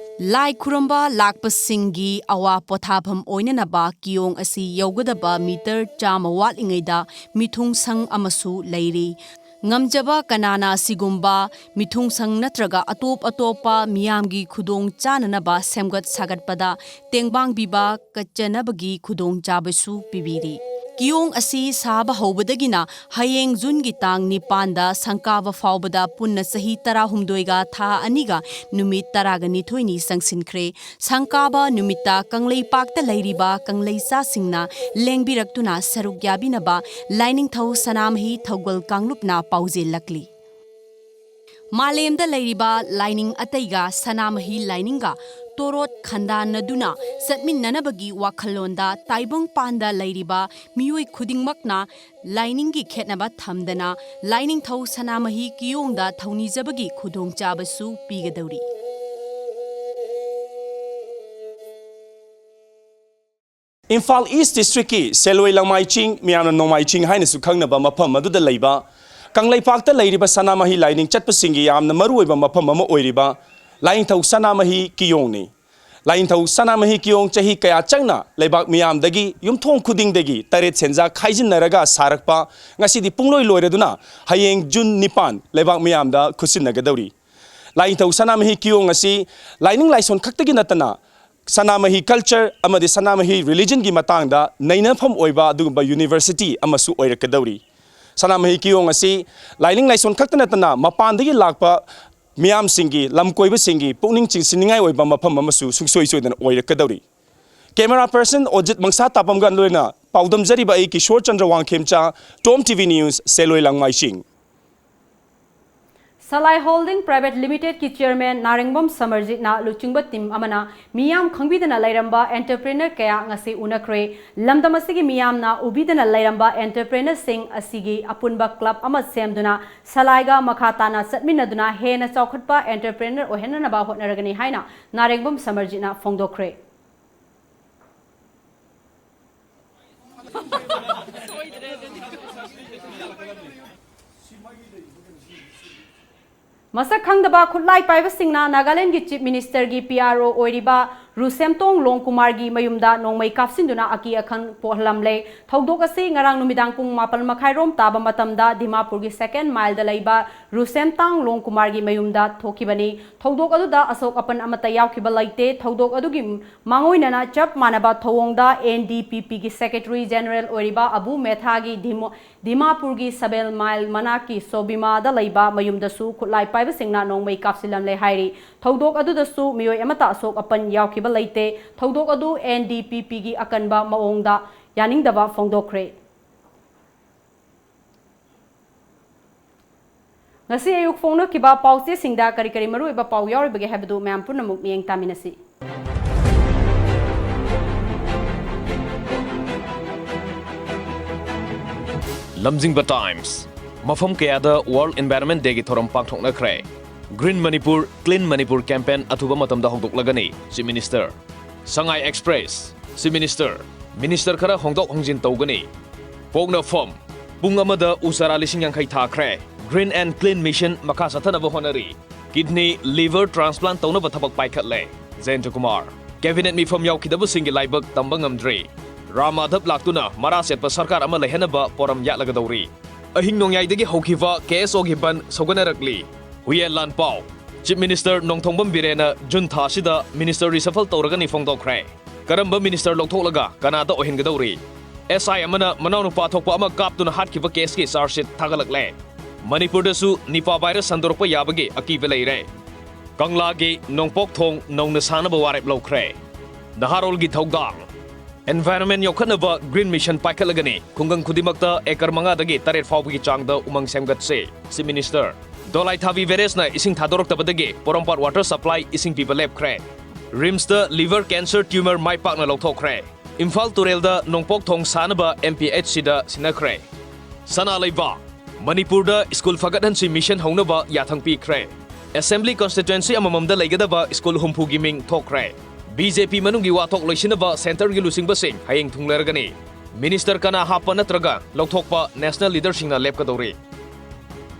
ꯂꯥꯏ ꯈꯨꯔꯨꯝꯕ ꯂꯥꯛꯄꯁꯤꯡꯒꯤ ꯑꯋꯥ ꯄꯣꯊꯥꯐꯝ ꯑꯣꯏꯅꯅꯕ ꯀꯤꯌꯣꯡ ꯑꯁꯤ ꯌꯧꯒꯗꯕ ꯃꯤꯇꯔ ꯆꯥꯝꯃ ꯋꯥꯠꯂꯤꯉꯩꯗ ꯃꯤꯊꯨꯡꯁꯪ ꯑꯃꯁꯨ ꯂꯩꯔꯤ꯫ ꯉꯝꯖꯕ ꯀꯅꯥꯅ ꯑꯁꯤꯒꯨꯝꯕ ꯃꯤꯊꯨꯡꯁꯪ ꯅꯠꯇ꯭ꯔꯒ ꯑꯇꯣꯞ ꯑꯇꯣꯞꯄ ꯃꯤꯌꯥꯝꯒꯤ ꯈꯨꯗꯣꯡ ꯆꯥꯅꯅꯕ ꯁꯦꯝꯒꯠ ꯁꯥꯒꯠꯄꯗ ꯇꯦꯡꯕꯥꯡꯕꯤꯕ ꯀꯠꯆꯅꯕꯒꯤ ꯈꯨꯗꯣꯡꯆꯥꯕꯁꯨ ꯄꯤꯕꯤꯔꯤ꯫ ꯀꯤꯌꯣꯡ ꯑꯁꯤ ꯁꯥꯕ ꯍꯧꯕꯗꯒꯤꯅ ꯍꯌꯦꯡ ꯖꯨꯟꯒꯤ ꯇꯥꯡ ꯅꯤꯄꯥꯟꯗ ꯁꯪꯀꯥꯕ ꯐꯥꯎꯕꯗ ꯄꯨꯟꯅ ꯆꯍꯤ ꯇꯔꯥꯍꯨꯝꯗꯣꯏꯒ ꯊꯥ ꯑꯅꯤꯒ ꯅꯨꯃꯤꯠ ꯇꯔꯥꯒ ꯅꯤꯊꯣꯏꯅꯤ ꯆꯪꯁꯤꯟꯈ꯭ꯔꯦ꯫ ꯁꯪꯀꯥꯕ ꯅꯨꯃꯤꯠꯇ ꯀꯪꯂꯩꯄꯥꯛꯇ ꯂꯩꯔꯤꯕ ꯀꯪꯂꯩꯆꯥꯁꯤꯡꯅ ꯂꯦꯡꯕꯤꯔꯛꯇꯨꯅ ꯁꯔꯨꯛ ꯌꯥꯕꯤꯅꯕ ꯂꯥꯏꯅꯤꯡꯊꯧ ꯁꯅꯥꯃꯍꯤ ꯊꯧꯒꯜ ꯀꯥꯡꯂꯨꯞꯅ ꯄꯥꯎꯖꯦꯜꯂꯛꯂꯤ꯫ ꯃꯥꯂꯦꯝꯗ ꯂꯩꯔꯤꯕ ꯂꯥꯏꯅꯤꯡ ꯑꯇꯩꯒ ꯁꯅꯥꯃꯍꯤ ꯂꯥꯏꯅꯤꯡꯒ ꯇꯣꯔꯣꯠ ꯈꯟꯗꯥꯅꯗꯨꯅ ꯆꯠꯃꯤꯟꯅꯅꯕꯒꯤ ꯋꯥꯈꯜꯂꯣꯟꯗ ꯇꯥꯏꯕꯪ ꯄꯥꯟꯗ ꯂꯩꯔꯤꯕ ꯃꯤꯑꯣꯏ ꯈꯨꯗꯤꯡꯃꯛꯅ ꯂꯥꯏꯅꯤꯡꯒꯤ ꯈꯦꯠꯅꯕ ꯊꯝꯗꯅ ꯂꯥꯏꯅꯤꯡꯊꯧ ꯁꯅꯥꯃꯍꯤ ꯀꯤꯌꯣꯡꯗ ꯊꯧꯅꯤꯖꯕꯒꯤ ꯈꯨꯗꯣꯡꯆꯥꯕꯁꯨ ꯄꯤꯒꯗꯧꯔꯤ꯫ ꯏꯝꯐꯥꯜ ꯏꯁ ꯗꯤꯁꯇ꯭ꯔꯤꯛꯀꯤ ꯁꯦꯂꯣꯏ ꯂꯪꯃꯥꯏ ꯆꯤꯡ, ꯃꯤꯌꯥꯝꯅ ꯅꯣꯡꯃꯥꯏ ꯆꯤꯡ ꯍꯥꯏꯅꯁꯨ ꯈꯪꯅꯕ ꯃꯐꯝ ꯑꯗꯨꯗ ꯂꯩꯕ ꯀꯪꯂꯩꯄꯥꯛꯇ ꯂꯩꯔꯤꯕ ꯁꯅꯥꯃꯍꯤ ꯂꯥꯏꯅꯤꯡ ꯆꯠꯄꯁꯤꯡꯒꯤ ꯌꯥꯝꯅ ꯃꯔꯨꯑꯣꯏꯕ ꯃꯐꯝ ꯑꯃ ꯑꯣꯏꯔꯤꯕ ꯂꯥꯏꯅꯤꯡꯊꯧ ꯁꯅꯥꯃꯍꯤ ꯀꯤꯌꯣꯡꯅꯤ꯫ ꯂꯥꯏꯅꯤꯡꯊꯧ ꯁꯅꯥꯃꯍꯤ ꯀꯤꯌꯣꯡ ꯆꯍꯤ ꯀꯌꯥ ꯆꯪꯅ ꯂꯩꯕꯥꯛ ꯃꯤꯌꯥꯝꯗꯒꯤ ꯌꯨꯝꯊꯣꯡ ꯈꯨꯗꯤꯡꯗꯒꯤ ꯇꯔꯦꯠ ꯁꯦꯟꯖꯥ ꯈꯥꯏꯖꯤꯟꯅꯔꯒ ꯁꯥꯔꯛꯄ ꯉꯁꯤꯗꯤ ꯄꯨꯡꯂꯣꯏ ꯂꯣꯏꯔꯗꯨꯅ ꯍꯌꯦꯡ ꯖꯨꯟ ꯅꯤꯄꯥꯟ ꯂꯩꯕꯥꯛ ꯃꯤꯌꯥꯝꯗ ꯈꯨꯠꯁꯤꯟꯅꯒꯗꯧꯔꯤ꯫ ꯂꯥꯏꯅꯤꯡꯊꯧ ꯁꯅꯥꯃꯍꯤ ꯀꯤꯌꯣꯡ ꯑꯁꯤ ꯂꯥꯏꯅꯤꯡ ꯂꯥꯏꯁꯣꯟ ꯈꯛꯇꯒꯤ ꯅꯠꯇꯅ ꯁꯅꯥꯃꯍꯤ culture ꯑꯃꯗꯤ ꯁꯅꯥꯃꯍꯤ religionꯒꯤ ꯃꯇꯥꯡꯗ ꯅꯩꯅꯐꯝ ꯑꯣꯏꯕ ꯑꯗꯨꯒꯨꯝꯕ university ꯑꯃꯁꯨ ꯑꯣꯏꯔꯛꯀꯗꯧꯔꯤ꯫ ꯁꯅꯥꯃꯍꯤ ꯀꯤꯌꯣꯡ ꯑꯁꯤ ꯂꯥꯏꯅꯤꯡ ꯂꯥꯏꯁꯣꯟ ꯈꯛꯇ ꯅꯠꯇꯅ ꯃꯄꯥꯟꯗꯒꯤ ꯂꯥꯛꯄ ꯃꯤꯌꯥꯝꯁꯤꯡꯒꯤ, ꯂꯝ ꯀꯣꯏꯕꯁꯤꯡꯒꯤ ꯄꯨꯛꯅꯤꯡ ꯆꯤꯡꯁꯤꯟꯅꯤꯡꯉꯥꯏ ꯑꯣꯏꯕ ꯃꯐꯝ ꯑꯃꯁꯨ ꯁꯨꯡꯁꯣꯏ ꯁꯣꯏꯗꯅ ꯑꯣꯏꯔꯛꯀꯗꯧꯔꯤ꯫ Camera person ꯑꯣꯖꯤꯠ ꯃꯪꯁꯥ ꯇꯥꯄꯝꯒ ꯂꯣꯏꯅ ꯄꯥꯎꯗꯝꯖꯔꯤꯕ ꯑꯩ Kishor Chandra Wangkhemcha, Tom T V news, ꯁꯦꯂꯣꯏ ꯂꯥꯡꯃꯥꯏꯁꯤꯡ꯫ ꯁꯂꯥꯏ ꯍꯣꯜꯗꯤꯡ ꯄ꯭ꯔꯥꯏꯚꯦꯠ ꯂꯤꯃꯤꯇꯦꯗꯀꯤ ꯆꯤꯌꯔꯃꯦꯟ ꯅꯥꯔꯦꯡꯕꯝ ꯁꯃꯔꯖꯤꯠꯅ ꯂꯨꯆꯤꯡꯕ ꯇꯤꯝ ꯑꯃꯅ ꯃꯤꯌꯥꯝ ꯈꯪꯕꯤꯗꯅ ꯂꯩꯔꯝꯕ ꯑꯦꯟꯇꯔꯄ꯭ꯔꯦꯅꯔ ꯀꯌꯥ ꯉꯁꯤ ꯎꯅꯈ꯭ꯔꯦ꯫ ꯂꯝꯗꯝ ꯑꯁꯤꯒꯤ ꯃꯤꯌꯥꯝꯅ ꯎꯕꯤꯗꯅ ꯂꯩꯔꯝꯕ ꯑꯦꯟꯇꯔꯄ꯭ꯔꯦꯅꯔꯁꯤꯡ ꯑꯁꯤꯒꯤ ꯑꯄꯨꯟꯕ ꯀ꯭ꯂꯕ ꯑꯃ ꯁꯦꯝꯗꯨꯅ ꯁꯂꯥꯏꯒ ꯃꯈꯥ ꯇꯥꯅ ꯆꯠꯃꯤꯟꯅꯗꯨꯅ ꯍꯦꯟꯅ ꯆꯥꯎꯈꯠꯄ ꯑꯦꯟꯇꯔꯄ꯭ꯔꯦꯅꯔ ꯑꯣꯏꯍꯟꯅꯅꯕ ꯍꯣꯠꯅꯔꯒꯅꯤ ꯍꯥꯏꯅ ꯅꯥꯔꯦꯡꯕꯝ ꯁꯃꯔꯖꯤꯠꯅ ꯐꯣꯡꯗꯣꯛꯈ꯭ꯔꯦ꯫ ꯃꯁꯛ ꯈꯪꯗꯕ ꯈꯨꯠꯂꯥꯏ ꯄꯥꯏꯕꯁꯤꯡꯅ ꯅꯥꯒꯥꯂꯦꯟꯗꯒꯤ ꯆꯤꯐ ꯃꯤꯅꯤꯁꯇꯔꯒꯤ ꯄꯤ ꯑꯥꯔ ꯑꯣ ꯑꯣꯏꯔꯤꯕ ꯔꯨꯁꯦꯝꯇꯣꯡ ꯂꯣꯡꯀꯨꯃꯥꯔꯒꯤ ꯃꯌꯨꯝꯗ ꯅꯣꯡꯃꯩ ꯀꯥꯞꯁꯤꯟꯗꯨꯅ ꯑꯀꯤ ꯑꯈꯪ ꯄꯣꯛꯍꯜꯂꯝꯂꯦ꯫ ꯊꯧꯗꯣꯛ ꯑꯁꯤ ꯉꯔꯥꯡ ꯅꯨꯃꯤꯗꯥꯡ ꯄꯨꯡ ꯃꯥꯄꯜ ꯃꯈꯥꯏꯔꯣꯝ ꯇꯥꯕ ꯃꯇꯝꯗ ꯗꯤꯃꯥꯄꯨꯔꯒꯤ ꯁꯦꯀꯦꯟ ꯃꯥꯏꯜꯗ ꯂꯩꯕ ꯔꯨꯁꯦꯝꯇꯥꯡ ꯂꯣꯡꯀꯨꯃꯥꯔꯒꯤ ꯃꯌꯨꯝꯗ ꯊꯣꯛꯈꯤꯕꯅꯤ꯫ ꯊꯧꯗꯣꯛ ꯑꯗꯨꯗ ꯑꯁꯣꯛ ꯑꯄꯟ ꯑꯃꯠꯇ ꯌꯥꯎꯈꯤꯕ ꯂꯩꯇꯦ꯫ ꯊꯧꯗꯣꯛ ꯑꯗꯨꯒꯤ ꯃꯥꯡꯑꯣꯏꯅꯅ ꯆꯞ ꯃꯥꯟꯅꯕ ꯊꯧꯑꯣꯡꯗ ꯑꯦꯟ ꯗꯤ ꯄꯤ ꯄꯤꯒꯤ ꯁꯦꯀ꯭ꯔꯦꯇꯔꯤ ꯖꯦꯅꯔꯦꯜ ꯑꯣꯏꯔꯤꯕ ꯑꯕꯨ ꯃꯦꯊꯥꯒꯤ ꯗꯤꯃꯣ-, ꯗꯤꯃꯥꯄꯨꯔꯒꯤ ꯁꯕꯦꯜ ꯃꯥꯏꯜ ꯃꯅꯥꯛꯀꯤ ꯁꯣꯕꯤꯃꯥꯗ ꯂꯩꯕ ꯃꯌꯨꯝꯗꯁꯨ ꯈꯨꯠꯂꯥꯏ ꯄꯥꯏꯕꯁꯤꯡꯅ ꯅꯣꯡꯃꯩ ꯀꯥꯞꯁꯤꯜꯂꯝꯂꯦ ꯍꯥꯏꯔꯤ꯫ ꯊꯧꯗꯣꯛ ꯑꯗꯨꯗꯁꯨ ꯃꯤꯑꯣꯏ ꯑꯃꯠꯇ ꯑꯁꯣꯛ ꯑꯄꯟ ꯌꯥꯎꯈꯤꯕ ꯂꯩꯇꯦ꯫ ꯊꯧꯗꯣꯛ ꯑꯗꯨ ꯑꯦꯟ ꯗꯤ ꯄꯤ ꯄꯤꯒꯤ ꯑꯀꯟꯕ ꯃꯑꯣꯡꯗ ꯌꯥꯅꯤꯡꯗꯕ ꯐꯣꯡꯗꯣꯛꯈ꯭ꯔꯦ꯫ ꯉꯁꯤ ꯑꯌꯨꯛ ꯐꯣꯡꯗꯣꯛꯈꯤꯕ ꯄꯥꯎꯆꯦꯁꯤꯡꯗ ꯀꯔꯤ ꯀꯔꯤ ꯃꯔꯨꯑꯣꯏꯕ ꯄꯥꯎ ꯌꯥꯎꯔꯤꯕꯒꯦ ꯍꯥꯏꯕꯗꯨ ꯃꯌꯥꯝ ꯄꯨꯝꯅꯃꯛ ꯃꯤꯠꯌꯦꯡ ꯇꯥꯃꯤꯟꯅꯁꯤ꯫ ꯂꯝꯖꯤꯡꯕ ꯇꯥꯏꯝꯁ꯫ ꯃꯐꯝ ꯀꯌꯥꯗ World Environment Dayꯒꯤ ꯊꯧꯔꯝ ꯄꯥꯡꯊꯣꯛꯅꯈ꯭ꯔꯦ꯫ Green Manipur, Clean Manipur campaign ꯑꯊꯨꯕ ꯃꯇꯝꯗ ꯍꯧꯗꯣꯛꯂꯒꯅꯤ, Chief Minister꯫ ꯁꯉꯥꯏ ꯑꯦꯛꯁꯄ꯭ꯔꯦꯁ, Chief Minister, ꯃꯤꯅꯤꯁꯇꯔ ꯈꯔ ꯍꯣꯡꯗꯣꯛ ꯍꯣꯡꯖꯤꯟ ꯇꯧꯒꯅꯤ꯫ ꯄꯣꯛꯅꯐꯝ, ꯄꯨꯡ ꯑꯃꯗ ꯎ ꯆꯥꯔꯥ ꯂꯤꯁꯤꯡ ꯌꯥꯡꯈꯩ ꯊꯥꯈ꯭ꯔꯦ꯫ Green and Clean Mission ꯃꯈꯥ ꯆꯠꯊꯅꯕ ꯍꯣꯠꯅꯔꯤ꯫ Kidney, liver transplant ꯇꯧꯅꯕ ꯊꯕꯛ ꯄꯥꯏꯈꯠꯂꯦ꯫ ꯖꯌꯟꯇ ꯀꯨꯃꯥꯔ, cabinet ꯃꯤꯐꯝ ꯌꯥꯎꯈꯤꯗꯕꯁꯤꯡꯒꯤ ꯂꯥꯏꯕꯛ ꯇꯝꯕ ꯉꯝꯗ꯭ꯔꯤ꯫ ꯔꯥꯝ ꯃꯥꯙꯕ ꯂꯥꯛꯇꯨꯅ ꯃꯔꯥ ꯆꯦꯠꯄ ꯁꯔꯀꯥꯔ ꯑꯃ ꯂꯩꯍꯟꯅꯕ ꯄꯣꯔꯝ ꯌꯥꯠꯂꯒꯗꯧꯔꯤ꯫ ꯑꯍꯤꯡ ꯅꯣꯡꯌꯥꯏꯗꯒꯤ ꯍꯧꯈꯤꯕ ꯀꯦ ꯑꯦꯁ ꯑꯣꯒꯤ ꯕꯟꯗ ꯁꯧꯒꯠꯅꯔꯛꯂꯤ꯫ ꯍꯨꯏꯌꯦꯟ ꯂꯥꯟꯄꯥꯎ, Chief Minister ꯅꯣꯡꯊꯣꯝꯕꯝ ꯕꯤꯔꯦꯟꯅ ꯖꯨꯟ ꯊꯥ ꯑꯁꯤꯗ ꯃꯤꯅꯤꯁꯇꯔ reshuffle ꯇꯧꯔꯒꯅꯤ ꯐꯣꯡꯗꯣꯛꯈ꯭ꯔꯦ꯫ ꯀꯔꯝꯕ ꯃꯤꯅꯤꯁꯇꯔ ꯂꯧꯊꯣꯛꯂꯒ ꯀꯅꯥꯗ ꯑꯣꯏꯍꯟꯒꯗꯧꯔꯤ? ꯑꯦꯁ ꯑꯥꯏ ꯑꯃꯅ ꯃꯅꯥꯎꯅꯨꯄꯥ ꯊꯣꯛꯄ ꯑꯃ ꯀꯥꯞꯇꯨꯅ ꯍꯥꯠꯈꯤꯕ ꯀꯦꯁꯀꯤ ꯆꯥꯔꯖꯁꯤꯠ ꯊꯥꯒꯠꯂꯛꯂꯦ꯫ ꯃꯅꯤꯄꯨꯔꯗꯁꯨ ꯅꯤꯄꯥ ꯚꯥꯏꯔꯁ ꯁꯟꯗꯣꯔꯛꯄ ꯌꯥꯕꯒꯤ ꯑꯀꯤꯕ ꯂꯩꯔꯦ꯫ ꯀꯪꯂꯥꯒꯤ ꯅꯣꯡꯄꯣꯛ ꯊꯣꯡ ꯅꯧꯅ ꯁꯥꯅꯕ ꯋꯥꯔꯦꯞ ꯂꯧꯈ꯭ꯔꯦ꯫ ꯅꯍꯥꯔꯣꯜꯒꯤ ꯊꯧꯗꯥꯡ꯫ Environment ꯌꯣꯛꯈꯠꯅꯕ Green Mission ꯄꯥꯏꯈꯠꯂꯒꯅꯤ꯫ ꯈꯨꯡꯒꯪ ꯈꯨꯗꯤꯡꯃꯛꯇ acre ꯃꯉꯥꯗꯒꯤ ꯇꯔꯦꯠ ꯐꯥꯎꯕꯒꯤ ꯆꯥꯡꯗ ꯎꯃꯪ ꯁꯦꯝꯒꯠꯁꯤ꯫ Chief Minister꯫ ꯗꯣꯂꯥꯏ ꯊꯥꯕꯤ ꯕꯦꯔꯦꯖꯅ ꯏꯁꯤꯡ ꯊꯥꯗꯣꯔꯛꯇꯕꯗꯒꯤ ꯄꯣꯔꯣꯝꯄꯥꯠ water supply ꯏꯁꯤꯡ ꯄꯤꯕ ꯂꯦꯞꯈ꯭ꯔꯦ꯫ RIMSꯇ liver cancer tumor ꯃꯥꯏ ꯄꯥꯛꯅ ꯂꯧꯊꯣꯛꯈ꯭ꯔꯦ꯫ ꯏꯝꯐꯥꯜ ꯇꯨꯔꯦꯜꯗ ꯅꯣꯡꯄꯣꯛ ꯊꯣꯡ ꯁꯥꯅꯕ MPHCꯗ ꯁꯤꯟꯅꯈ꯭ꯔꯦ꯫ ꯁꯅꯥ ꯂꯩꯕꯥꯛ꯫ ꯃꯅꯤꯄꯨꯔꯗ ꯁ꯭ꯀꯨꯜ ꯐꯒꯠꯍꯟꯁꯤ ꯃꯤꯁꯟ ꯍꯧꯅꯕ ꯌꯥꯊꯪ ꯄꯤꯈ꯭ꯔꯦ꯫ Assembly constituency ꯑꯃꯃꯝꯗ ꯂꯩꯒꯗꯕ ꯁ꯭ꯀꯨꯜ ꯍꯨꯝꯐꯨꯒꯤ ꯃꯤꯡ ꯊꯣꯛꯈ꯭ꯔꯦ꯫ BJP ꯃꯅꯨꯡꯒꯤ ꯋꯥꯊꯣꯛ ꯂꯣꯏꯁꯤꯟꯅꯕ centreꯒꯤ ꯂꯨꯆꯤꯡꯕꯁꯤꯡ ꯍꯌꯦꯡ ꯊꯨꯡꯂꯔꯒꯅꯤ꯫ Minister ꯀꯅꯥ ꯍꯥꯞꯄ ꯅꯠꯇ꯭ꯔꯒ ꯂꯧꯊꯣꯛꯄ national leaderꯁꯤꯡꯅ ꯂꯦꯞꯀꯗꯧꯔꯤ꯫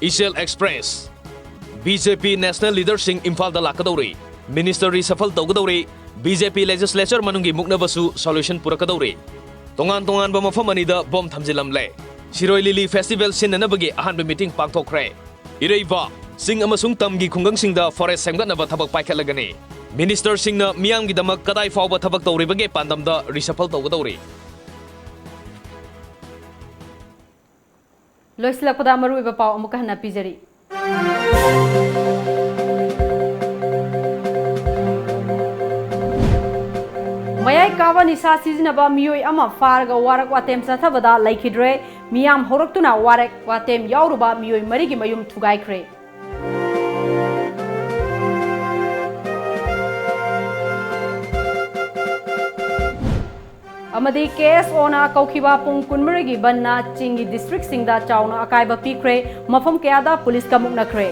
ꯏꯆꯦꯜ Express꯫ BJP national leaderꯁꯤꯡ ꯏꯝꯐꯥꯜꯗ ꯂꯥꯛꯀꯗꯧꯔꯤ꯫ Minister reshuffle ꯇꯧꯒꯗꯧꯔꯤ꯫ BJP legislature ꯃꯅꯨꯡꯒꯤ ꯃꯨꯛꯅꯕꯁꯨ solution ꯄꯨꯔꯛꯀꯗꯧꯔꯤ꯫ ꯇꯣꯉꯥꯟ ꯇꯣꯉꯥꯟꯕ ꯃꯐꯝ ꯑꯅꯤꯗ ꯕꯣꯝ ꯊꯝꯖꯤꯜꯂꯝꯂꯦ꯫ ꯁꯤꯔꯣꯏ ꯂꯤꯂꯤ festival ꯁꯤꯟꯅꯅꯕꯒꯤ ꯑꯍꯥꯟꯕ meeting ꯄꯥꯡꯊꯣꯛꯈ꯭ꯔꯦ꯫ ꯏꯔꯩꯕꯥꯛ꯫ ꯆꯤꯡ ꯑꯃꯁꯨꯡ ꯇꯝꯒꯤ ꯈꯨꯡꯒꯪꯁꯤꯡꯗ forest ꯁꯦꯝꯒꯠꯅꯕ ꯊꯕꯛ ꯄꯥꯏꯈꯠꯂꯒꯅꯤ꯫ Ministerꯁꯤꯡꯅ ꯃꯤꯌꯥꯝꯒꯤꯗꯃꯛ ꯀꯗꯥꯏ ꯐꯥꯎꯕ ꯊꯕꯛ ꯇꯧꯔꯤꯕꯒꯦ ꯄꯥꯟꯗꯝꯗ reshuffle ꯇꯧꯒꯗꯧꯔꯤ꯫ ꯂꯣꯏꯁꯤꯜꯂꯛꯄꯗ ꯃꯔꯨꯑꯣꯏꯕ ꯄꯥꯎ ꯑꯃꯨꯛꯀ ꯍꯟꯅ ꯄꯤꯖꯔꯤ꯫ ꯃꯌꯥꯏ ꯀꯥꯕ ꯅꯤꯁꯥ ꯁꯤꯖꯤꯟꯅꯕ ꯃꯤꯑꯣꯏ ꯑꯃ ꯐꯥꯔꯒ ꯋꯥꯔꯛ ꯋꯥꯇꯦꯝ ꯆꯠꯊꯕꯗ ꯂꯩꯈꯤꯗ꯭ꯔꯦ꯫ ꯃꯤꯌꯥꯝ ꯍꯧꯔꯛꯇꯨꯅ ꯋꯥꯔꯛ ꯋꯥꯇꯦꯝ ꯌꯥꯎꯔꯨꯕ ꯃꯤꯑꯣꯏ ꯃꯔꯤꯒꯤ ꯃꯌꯨꯝ ꯊꯨꯒꯥꯏꯈ꯭ꯔꯦ꯫ ꯑꯃꯗꯤ KSOꯅ ꯀꯧꯈꯤꯕ ꯄꯨꯡ ꯀꯨꯟꯃꯔꯤꯒꯤ ꯕꯟꯅ ꯆꯤꯡꯒꯤ districtꯁꯤꯡꯗ ꯆꯥꯎꯅ ꯑꯀꯥꯏꯕ ꯄꯤꯈ꯭ꯔꯦ, ꯃꯐꯝ ꯀꯌꯥꯗ ꯄꯨꯂꯤꯁꯀ ꯃꯨꯛꯅꯈ꯭ꯔꯦ꯫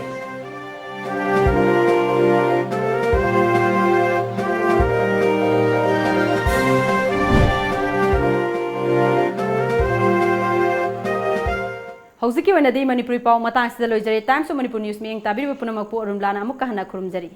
ꯍꯧꯖꯤꯛꯀꯤ ꯑꯣꯏꯅꯗꯤ ꯃꯅꯤꯄꯨꯔꯤ ꯄꯥꯎ ꯃꯇꯥꯡꯁꯤꯗ ꯂꯣꯏꯖꯔꯦ꯫ Times of Manipur News ꯃꯤꯠꯌꯦꯡ ꯇꯥꯕꯤꯔꯤꯕ ꯄꯨꯝꯅꯃꯛꯄꯨ ꯑꯔꯨꯟꯂꯥꯅ ꯑꯃꯨꯛꯀ ꯍꯟꯅ ꯈꯨꯔꯨꯝꯖꯔꯤ꯫